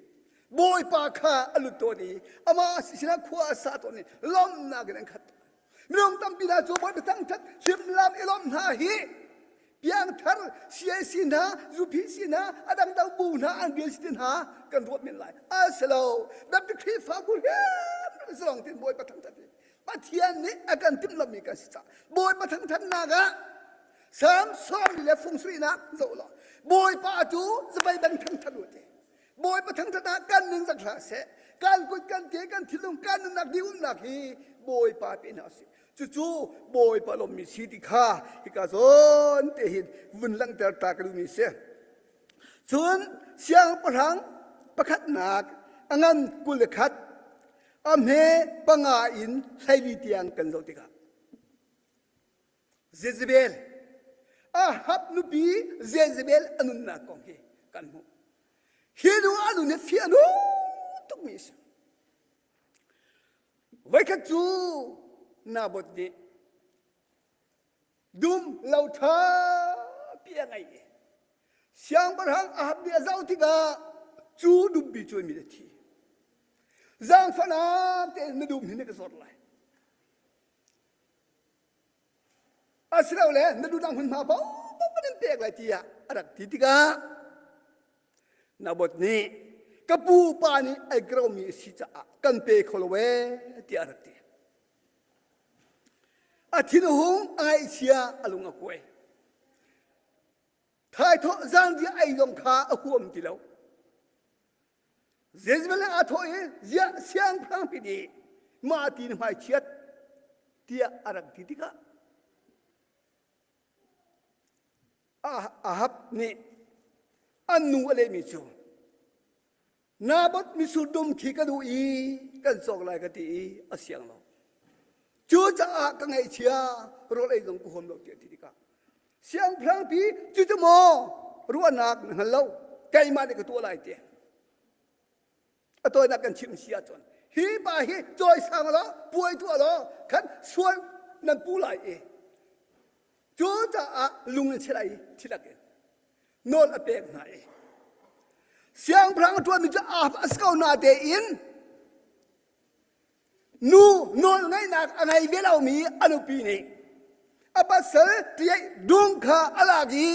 Bawipa kha a lut tawn i amah sinah khua a sa tawn i lawmhnak in an khat tawn. Minung tampi hna cu Bawipa thangṭhat hrimlam i lawmh hna hi piangthar CAC hna UPC hna a dangdang bu hna an rian si hna kan ruat men lai. A si lo. Baptist Khrihfabu hrimhrim zong tin Bawipa thangṭhat hi Pathian nih a kan timhlamhmi kan si caah Bawipa thangṭhatnak ah Salm sawm le fung sarihnak zoh law Bawipa cu zabai bang thangṭhat u ti. Bawipa thangṭhat ah kan nun zak hlah seh. Kan kut kan ke kan thinlung kan nunnak dih umnak hi Bawipa pe hna usih. Cucu Bawipa lawmmi si ti kha hika zawn te hin vun langhter ta ka duhmi si. Cun siangpahrang pakhatnak a ngan 21 a hme panga in 14 tiang kan zoh tikah Jezebel Ahab nupi Jezebel a nunnak kong hi kan hmuh. Hi nu a nun hi fih a nung tukmi a si. Voikhat cu Naboth nih dum lo ṭha pi a ngei i siangpahrang Ahab nih a zoh tikah cu dumpi cu mi a thi. Zaangfahnak tein na dum hi na ka zawt lai. Asilole na duhnak hmunhma paohpaoh kan in pek lai tiah a rak ti tikah Naboth nih ka pupa nih ai gromi a si caah kan pe kho lo ee tiah a rak ti. A thin a hung, a ngaihchia, a lung a kuai. Thaithawh zanriah ei zong kha a huam ti lo. Jezebel aa thawh i ziah siangpahrang pi nih mah ti na hmaichiat tiah a rak ti tikah Ahab nih an nu a lehmi cu Naboth mitsur dum khi ka duh i kan cawk lai ka ti i a siang lo. Cucaah ka ngaihchia rawl ei zong ka huam lo tiah ti tikah siangpahrang pi cucu maw ruahnak na hngal lo keimah nih ka tuah lai ti. A tawinak kan chim si ahcun hi pa hi cawisang law puai tuah law khan sual nan pu lai i cucaah lung in chilai thilak in nawl a pek hna i siangpahrang a ṭuanmi cu a si ko na tein nu nawl ngeihnak a ngei ve lomi a nupi nih a pasal tiaih dung kha a lak i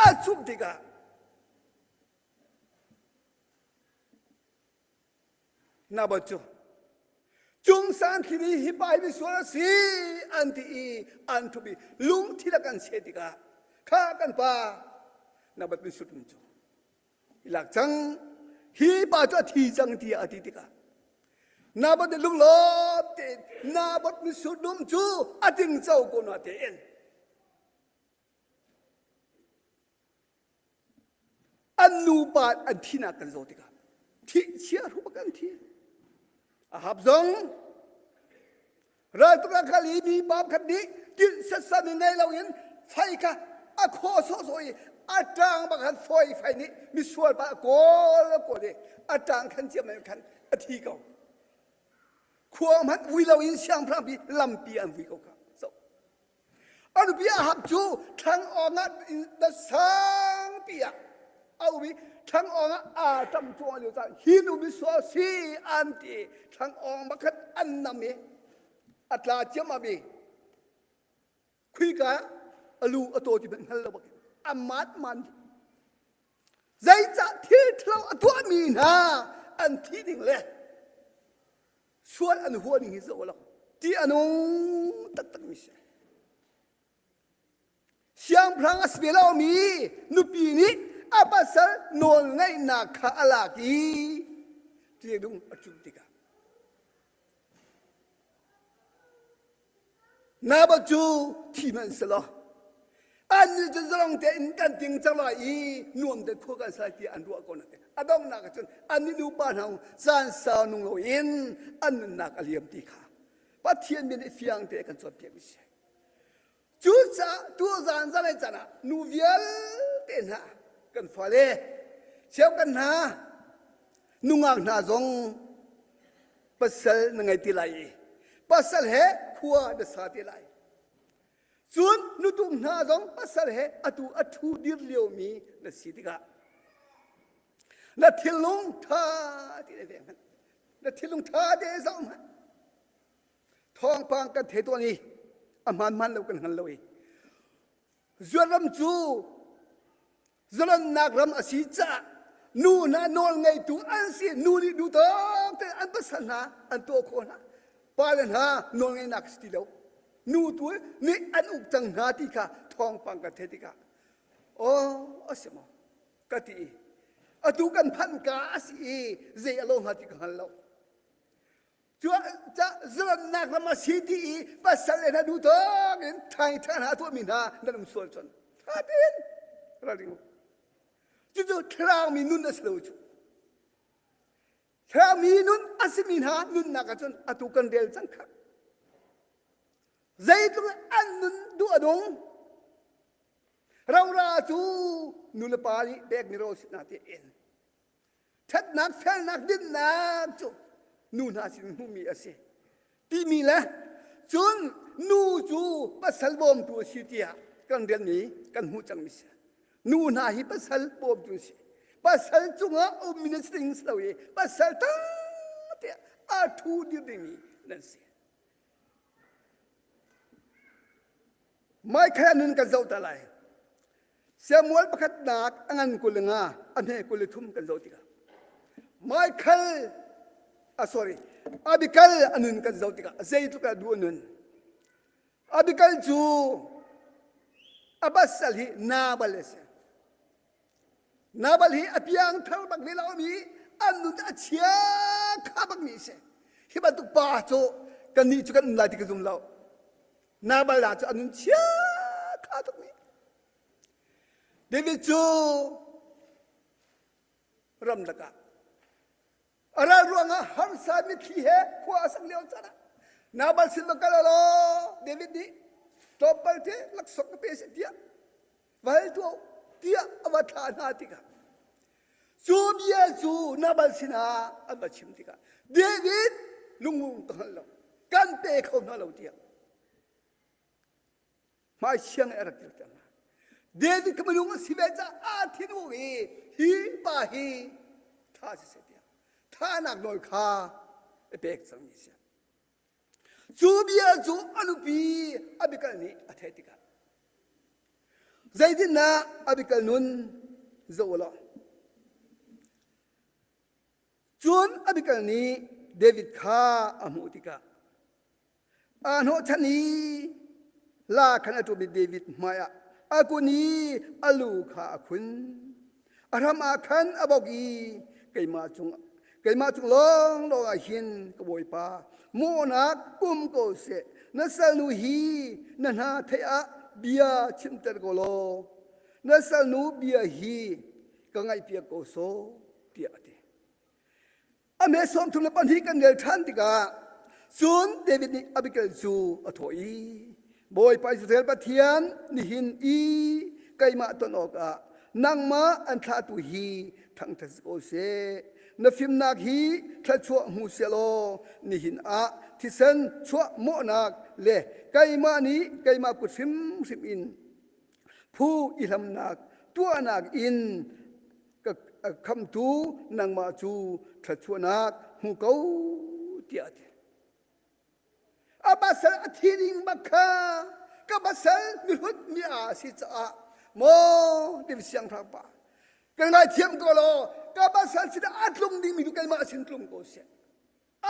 a cumh tikah Naboth cu cungsan thli nih hi pa hi misual a si an ti i an ṭhup i lungthil a kan seh tikah kha kan pa Naboth mitsur dum cu i lak cang hi pa cu a thi cang tiah a ti tikah Naboth nih lunglawm tein Naboth mitsur dum cu a tingco ko na tein An nupa an thinak kan zaw tikah thih chia hrup kan thi. Ahab zong raltuk ah kal i mi pa khat nih tilh setsam in ngei loin fai kha a khaw sawhsawh i a ṭang bak khan fawi fai nih misual pa a kawl a kawl i a ṭang khan ciam in khan a thi ko. Khua hmanh vui loin siangpahrang pi lampi an vui ko kha. So A nupi Ahab cu thlang-awng ah na sangpi ah a um i thlang-awng ah aa ṭam cuahmah lio caan hi nu misual si an ti i thlang-awng bakhat an nam i a tla ciammam i khuika a lu a taw ti hmanh hngal lo bakin a mat man zeicah thil ṭhalo a tuahmi hna an thi ding le sual an hua ning hi zoh lo ti a nung taktak mi si siangpahrang a si ve lomi nupi nih a pasal nawl ngeihnak kha a lak i ṭihnung a ṭum tikah Naboth cu thi hmanh selaw annih cu zalong tein kan ting cang lai i nuam te khua kan sai tiah an ruah ko nain a donghnak ah cun annih nupa hna caan sau nung loin an nunnak a liam ti kha Pathian bia nih fiang te kan cawnpiak mi si. Cucaah tuzaan zanlei caan ah nu vialte hna kan fale cheu kan hna nungak hna zong pasal na ngei ti lai i pasal he khua na sa ti lai cun nutung hna zong pasal he atu a ṭhu dir liomi na si tikah na thinlung ṭha ti le veng hmanh na thinlung ṭha te zoh hmanh thawngpang kan thei tawn i a hmaan hmaan lo kan hngal lo i zuaram cu zalonnak ram a si caah nu hna nawl ngeitu an si nu nih duh tawk te an pasal hna an tuah khawh hna pale hna nawl ngeihnak si ti lo nu tu nih an uk cang hna ti kha thawngpang kan theih tikah aw a si maw ka ti i atu kan phanh ka a si i zei a lo hnga ti ka hngal lo Zalonnak ram a si ti i pasal le hna duh tawk in ṭhai ṭha hna a tuahmi hna nan um sual cun ṭha tein ralring u. Cucu thlarau nun a si lo cu. Thlarau mi nun a simi hna nunnak ahcun atu kan rel cang kha. Zeitluk an nun duh a nung. Rora cu nu le pa nih pekmi ro si hna tein ṭhatnak felnak dinnak cu nu hna sin hmuhmi a si timi le cun nu cu pasal bawmtu a si tiah kan rianmi kan hmuh cangmi si nu hna hi pasal bawmtu si pasal cungah ummi nan si ding si lo i pasal tang tiah a ṭhu dir dingmi nan si Michael nun kan zoh ta lai. Samuel pakhatnak a ngan 25 a hme 23 kan zoh tikah Michael ah sorry Abigail a nun kan zoh tikah zeitluk ah duh a nun. Abigail cu a pasal hi Nabal a si. Nabal hi a piang thar bak ve lomi an nun a chia kha bakmi a si. Hi bantuk pa cu kannih cu kan um lai ti ka zum lo. Nabal cu a nun chia kha tukmi. David cu ramlak ah a ral ruangah harsa mitthli he khua a sak lio caan ah Nabal sin va kal law David nih tlawmpal te laksawng ka pe seh tiah va hal tuah tiah a va thlah hna tikah cu bia cu Nabal sinah an va chim tikah David lungung ka hngal lo kan pe kho hna lo tiah hmaichiang a rak dirter hna. David ka minung a si ve caah aa thin u i hi pa hi tha siseh tiah thahnak nawl kha a pek cangmi a si. Cu bia cu a nupi Abigail nih a theih tikah zeitindah Abigail nun zoh u law cun Abigail nih David kha a hmuh tikah Aa hnawhchan i la khan a ṭum i David hmaiah a kun i a lu kha a khun. A hram ah khan a bawk i keimah cung keimah cung lawnglawng ah hin ka bawipa mawhnak um ko seh. Na salnu hi na hna theih ah bia chimter ko law na salnu bia hi ka ngaihpiak ko sawh tiah a ti. A me 32 kan rel ṭhan tikah cun David nih Abigail cu a thawh i Bawipa Israel Pathian nihin i keimah ton awkah nangmah an thlahtu hi thangṭhat si ko seh. Na fimnak hi thluachuah hmu seh law nihin ah thisen chuah mawhnak le keimah nih keimah kut hrimhrim in phu i hlamnak tuahnak in ka khamtu nangmah cu thluachuahnak hmu ko tiah a ti. A pasal a thi ding bak kha ka pasal mihrut mi a si caah maw David siangpahrang pa ka ngaithiam ko law ka pasal sinah a tlung dingmi cu keimah sin tlung ko seh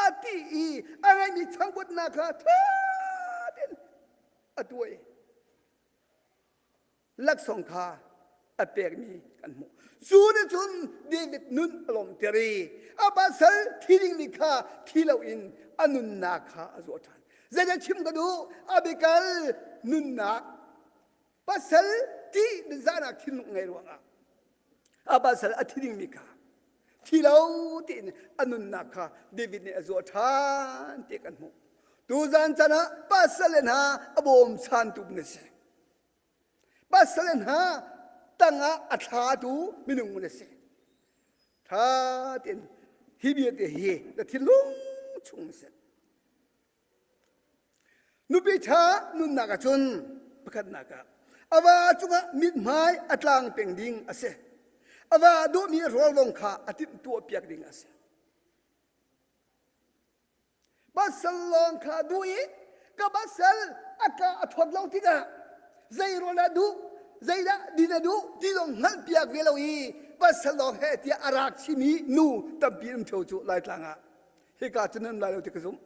a ti i a ngeihmi changvutnak kha ṭha tein a tuah i laksawng kha a pekmi kan hmuh. Cu nih cun David nun a lawmter i a pasal thi dingmi kha thi loin a nunnak kha a zuah ṭhan. Zeidah chim ka duh? Abigail nunnak pasal ṭih zahnak thinlung ngei ruangah a pasal a thi dingmi kha thi lo tiin a nunnak kha David nih a zuah ṭhan ti kan hmuh. Tuzan chan ah pasal le hna a bawmchantu na si. Pasal hna tangah a thlatu minung na si. Tha tein hi bia te hi na thinlung chung na si. Nupi ṭha nunnak ahcun pakhatnak ah a va cungah mithmai a tlang peng ding a si. A va duhmi rawl zong kha a timhtuah piak ding a si. Pasal lawng kha duh i ka pasal a ka a thawt lo tikah zei rawl dah duh zeidah din a duh ti zong hngalh piak ve lo i pasal lawng he tiah a rak chimi nu tampi um ṭheo cu Laitlang ah hika cu nan lai lo ti ka zumh.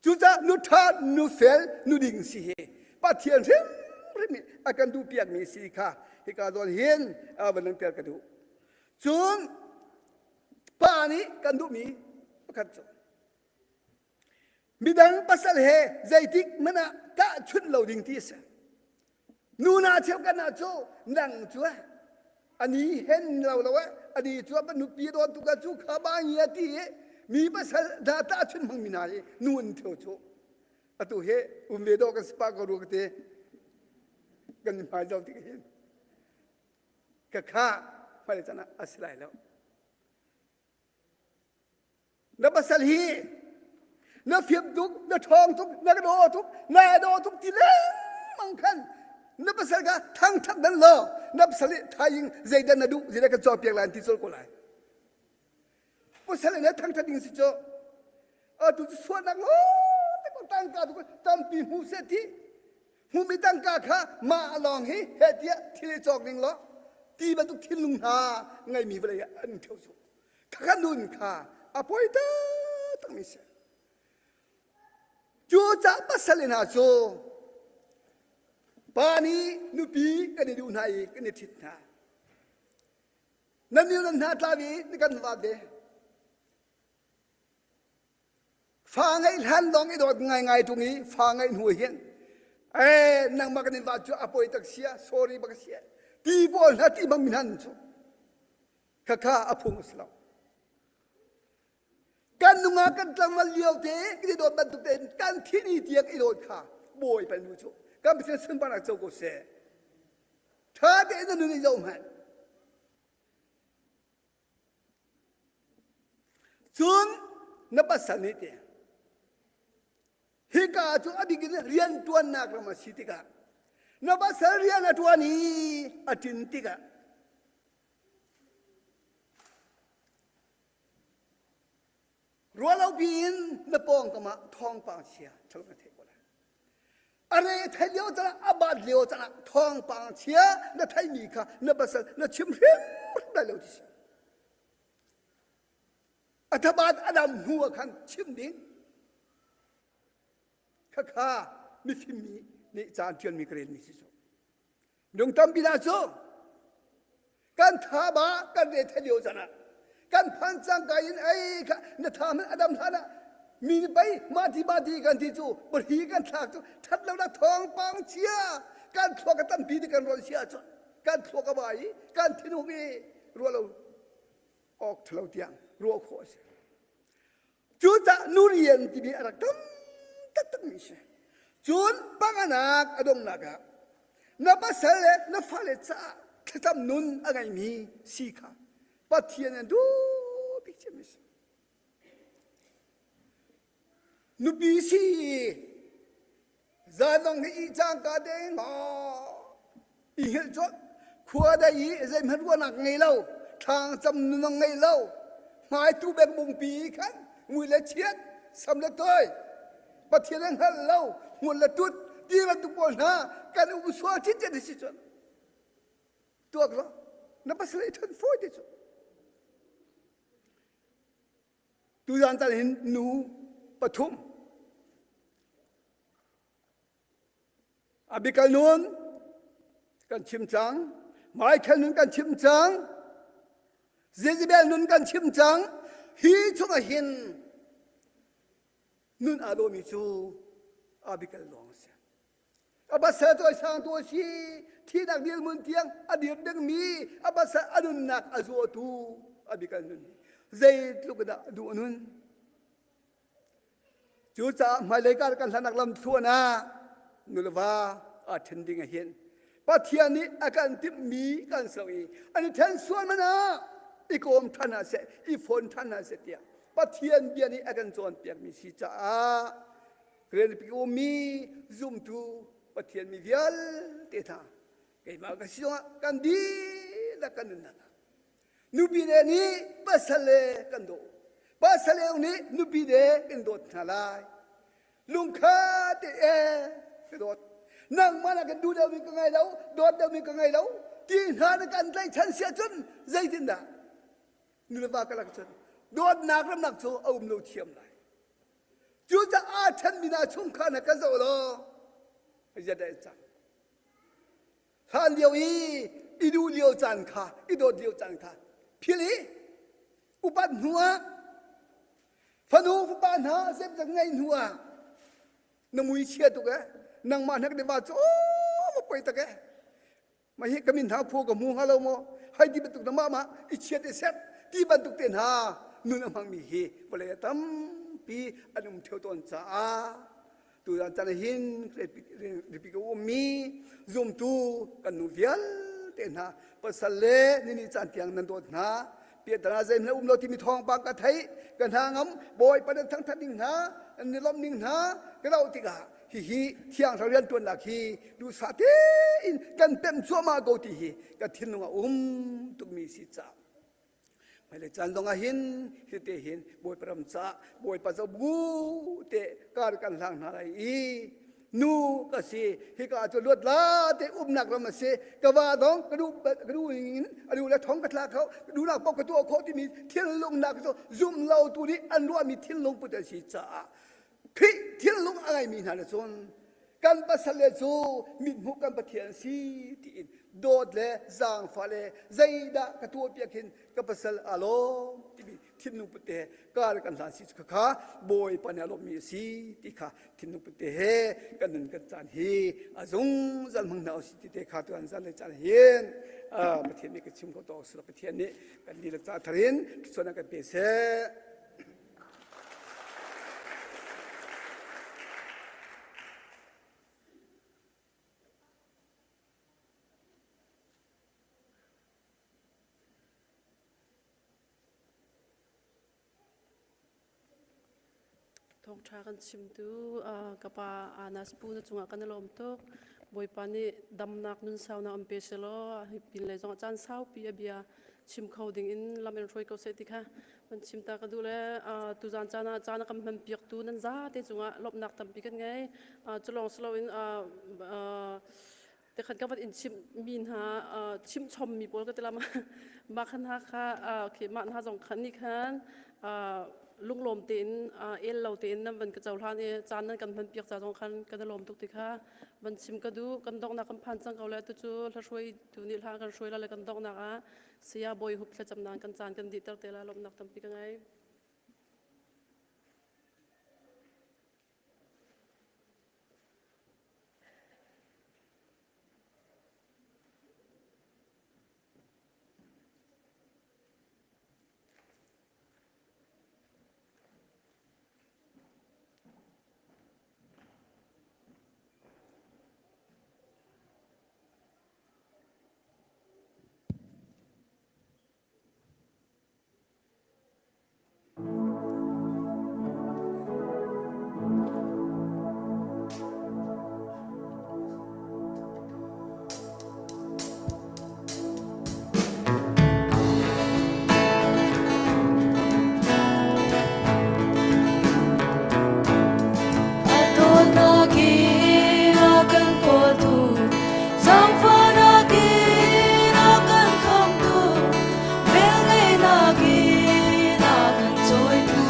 Cucaah nu ṭha nu fel nu ding si hi Pathian hrimhrim nih a kan duh piakmi si kha hika zawn hin van langhter ka duh. Cun pa nih kan duhmi pakhat cu midang pasal he zeitik hmanh ah tahchunh lo ding ti a si. Nu na cheukhat hna cu nang cu ani hen lo lo ani cu a nupi dawn tuk cu kha ba ngia ti i mi pasal hna tahchunh hmang mi hna hi nu an theu cu atu he um ve dawh kan si pah ko rua ka ti kan hmai zo tik hin ka kha hmai can ah a si lai lo Na pasal hi na fim tuk, na ṭhawng tuk, na ka daw tuk, na daw tuk ti lengmang khan na pasal kha thangṭhat dan law na pasal nih thaing zeidah na duh zeidah kan cawnpiak lai an ti colh ko lai. Pasal nih thangṭhat ding si cu atu cu sualnak lawng te ko tangka tu tampi hmu seh ti hmumi tangka kha mah lawng hi heh tiah thil i cawk ding law ti bantuk thinlung hna ngeimi vawlei ah an ṭheo cu Khakha nun kha a poi taktakmi si. Cucaah pasal hna cu pa nih nupi kan i duh hna i kan i ṭhit hna. Na nu nan hna tla vi na kan va ve. Fa ngeih hlan lawng i dawt ngaingai ṭung i fa ngeih hnu hin eh nangmah kan in va cu a poi tak sia sorry bak sia ti pawl hna ti bang mi hna cu khakha a phung a si lo. Kan nungak kan tlangval lio te kan i dawt bantuk tein kan thi ni tiang i dawt kha Bawipa nu cu kan Pathian sunparnak co ko seh. Ṭha tein na nun i zoh hmanh. Cun na pasal nih te hika cu a bik in rian ṭuannak ram a si tikah na pasal rian a ṭuan i a ṭin tikah Ruahlopi in na pawngkam ah thawngpang chia ṭhalo na theih ko lai. A re theih lio caan ah a bat lio caan ah thawngpang chia na theihmi kha na pasal na chim hrimhrim lai lo ti si. A thabat a dam hnu ah khan chim ding. Khakha mifim mi nih caan ṭialmi ka relmi si cu. Minung tampi hna cu kan tha ba kan re the lio caan ah kan phan cangka in ei kha na tha hmanh a dam hlan ah mi nih pei mah ti mah ti kan ti cu pahri kan thlak cu that lo nak thawngpang chia kan thluak a tampi ti kan rawn sia cu kan thluak a ba i kan thinhung i ruah lo awk thalo tiang ruah khawh a si Cucaah nu rian timi a rak tam taktakmi a si. Cun panganak a donghnak ah na pasal le na fale caah thlacam nun a ngeimi si kha Pathian an duh bik cemmi a si. Nupi si Zanong hi ih cangka deng i hngilh colh. Khua dei i zeihmanh ruahnak ngei lo, thlangcam nunang ngei lo, hmaitu beng bungpi i khan mui le chiat, sam le toi, Pathian a hngal lo, hmul le tut, ti bantuk pawl hna kan um sual cincin a si cun tuak law na pasal i ṭhen fawi te cu. Tuzan tan hin nu pathum Abigail nun kan chim cang, Michael nun kan chim cang, Jezebel nun kan chim cang. Hi chungah hin nun aa dawmi cu Abigail lawng a si. A pasal cawisangtu a si, thihnak dirhmun tiang a dir dingmi a pasal a nunnak a zuatu Abigail nun hi zeitluk dah duh a nun. Cucaah hmailei kar kan hlanak lam thluan ah nuleva aa ṭhen ding ah hin Pathian nih a kan timhmi kan so i an i ṭhen sual man ah i kawm ṭhan ah seh i fawn ṭhan ah seh tiah Pathian bia nih a kan cawnpiakmi si caah rianpi ummi zumtu Pathian mi vialte hna keimah ka si zongah kan dihlak kan nunnak ah nupi le nih pasal le kan daw pasal le nih nupi le kan dawt hna lai lungkha te e ka dawt nangmah na kan duh deuhmi ka ngei lo dawt deuhmi ka ngei lo ti hna na kan tlaihchan sia cun zeitindah nu le va ka lak cun dawtnak ramnak cu a um lo thiam lai cucaah ṭhenmi hna chungkhar hna kan zoh law zet a cang Hlan lio i i duh lio caan kha i dawt lio caan kha philh i upat hnu ah fanu fapa hna zemzak ngei hnu ah na mui chia tuk eh nangmah hnak de va cu ma poi tak eh ma hi ka min hna phu ka hmu hnga lo maw hai ti bantuk na mah mah i chiat i set ti bantuk te hna nun a hmangmi hi vawlei a tampi an um theo tawn caah Tuzan caan hin ripi ka ummi zumtu kan nu vialte hna pasal le nini caan tiang nan dawt hna piahtana zeihmanh um lo timi thawngpang ka theih ka hna ngam bawipa nan thangthat ning hna nan i lawmh ning hna ka zoh tikah hihi thiang thlarau riantuannak hi duhsah tein kan pemh cuahmah ko ti hi ka thinlung a um tukmi si caah Hmailei caan zong ah hin hite hin Bawipa ram caah Bawipa zoh bu te kar kan hlang hna lai i nu ka si hika cu luat la te umnak ram a si ka va dong ka duh ka duh in a duh le thong ka tla kho ka duhnak paoh ka tuah khawh timi thinlungnak cu zum lo tu nih an ruahmi thinlung put a si caah Khrih thinlung a ngeimi hna le cun kan pasal le cu mithmuh kan Pathian si tiin. dawt le zaangfah le zeidah ka tuahpiak hin ka pasal aa lawm timi thinlung put te he kar kan hlan si cu kha Bawipa nih a lawmmi a si ti kha thinlung put te he kan nun kan caan hi a zungzal hmang hna usih ti te kha tuan zan le caan hin Pathian nih ka chim ko to Pathian nih kan dihlak ca thar in thluachuahnak kan pe seh. Thawngṭha kan chimtu ka pa Anas pu na cungah kan i lawm tuk. Bawipa nih damnak nunsaunak an pe selaw hi pin lei zongah caan saupi a bia chim kho ding in lam in hruai ko seh ti kha van chim ta ka duh le tuzaan caan ah caan a kan hman piaktu nan zate cungah lawmhnak tampi kan ngei. Cu lawng si loin Tekhan ka van in chimh mi hna chimh chom mi pawl ka ti la mah khan ha kha khi mah hna zong khan nih khan lunglawm tein el lo tein nan van ka cohlan i caan nan kan hman piak ca zong khan kan i lawm tuk ti kha van chim ka duh. Kan donghnak kan phan cang ko le tu cu hlahruai tu nih hla kan hruai la le kan donghnak ah saya bawi hup thlacamnak kan caan kan dihter te la. Lawmhnak tampi ka ngei. A dawtnak in a kan kawltu, zaangfahnak in a kan khamtu, Velngeihnak in a kan cawitu.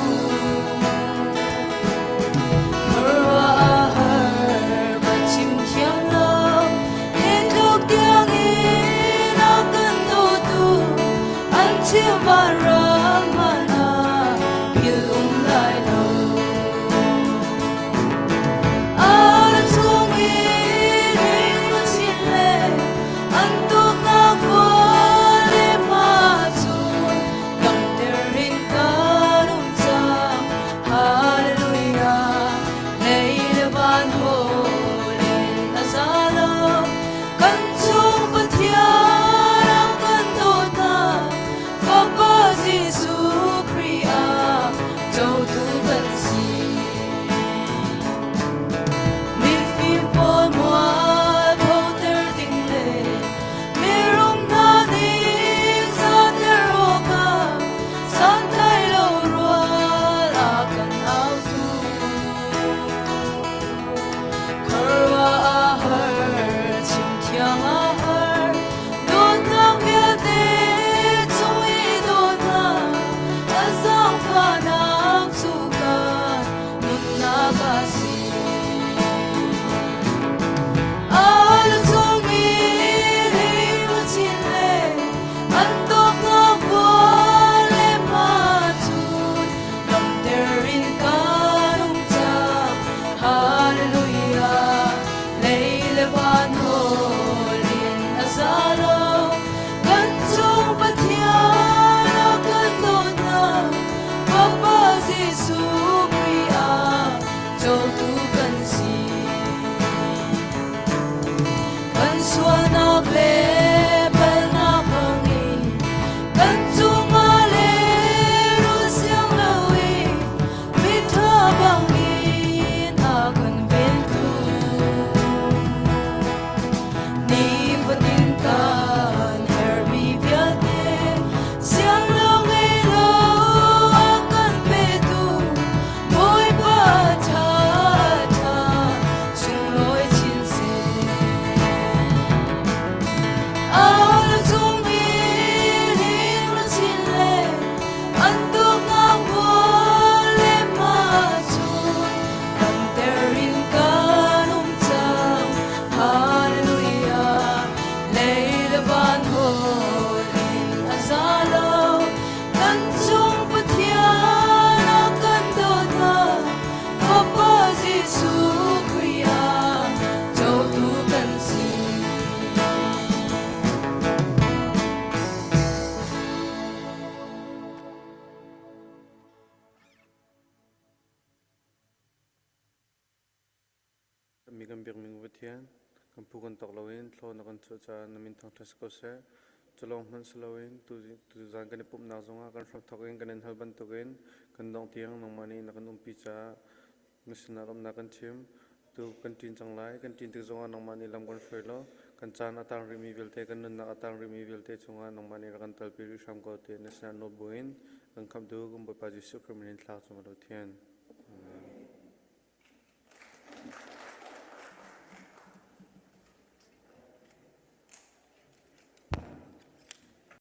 Khuaruah a har ka chim thiam lo, hi tluk tiangin a kan dawtu, an chim vanram hmanh ah philh um lai lo. Ar chung i ring chin le an tuknak vawlei hma cu damter in kan um cang. Hallelujah, lei le van hawl in a za lo. Kan chung Pathian a kan dawtnak, Fapa Jesuh Khrih ah cotu kan si. Mifim pawl mualphoter ding le mirum hna nih zater awkah santlai lo rual a kan autu. Khuaruah a har, chim thiam a har, dawtnak vialte chung i dawtnak, a zaangfahnak cu kan nunnak a si. Al chung i ring le an tawknak vual le hma cun damter in kan um cang. Hallelujah, lei le van hawl in a za lo. Kan cung Pathian a kan dawtnak, Fapa Jesuh Khrih ah cotu kan si. Kan sualnak le palnak bangin kan cungah le rul siang loin miṭha bangin a kan ventu. Nifatin kan herhmi vialte siang lo ngei lo a kan petu Bawipa ṭha ṭha sunglawi chin seh. nawl in a za lo. Kan cung Pathian a kan dawtnak, Fapa Jesuh Khrih ah cotu kan si. Mi kan biakmi Pathian, kan phu kan tawk loin thlaw na kan chuah caah na min thangṭhat si ko seh. Cu lawng hmanh si loin tuzan kan i pumhnak zongah kan hramthawk in kan in hal bantukin kan dongh tiang nangmah nih na kan umpi caah na sinah lawmhnak kan chim. Tu kan ṭin cang lai. Kan ṭin tik zongah nangmah nih lam kan hruai law kan caan a tang rihmi vialte, kan nunnak a tang rihmi vialte chungah nangmah nih rak kan talpi rih hram ko tiah na sinah nawl buin kan khamhtu kan Bawipa Jesuh Khrih min in thla cu ma lo thian.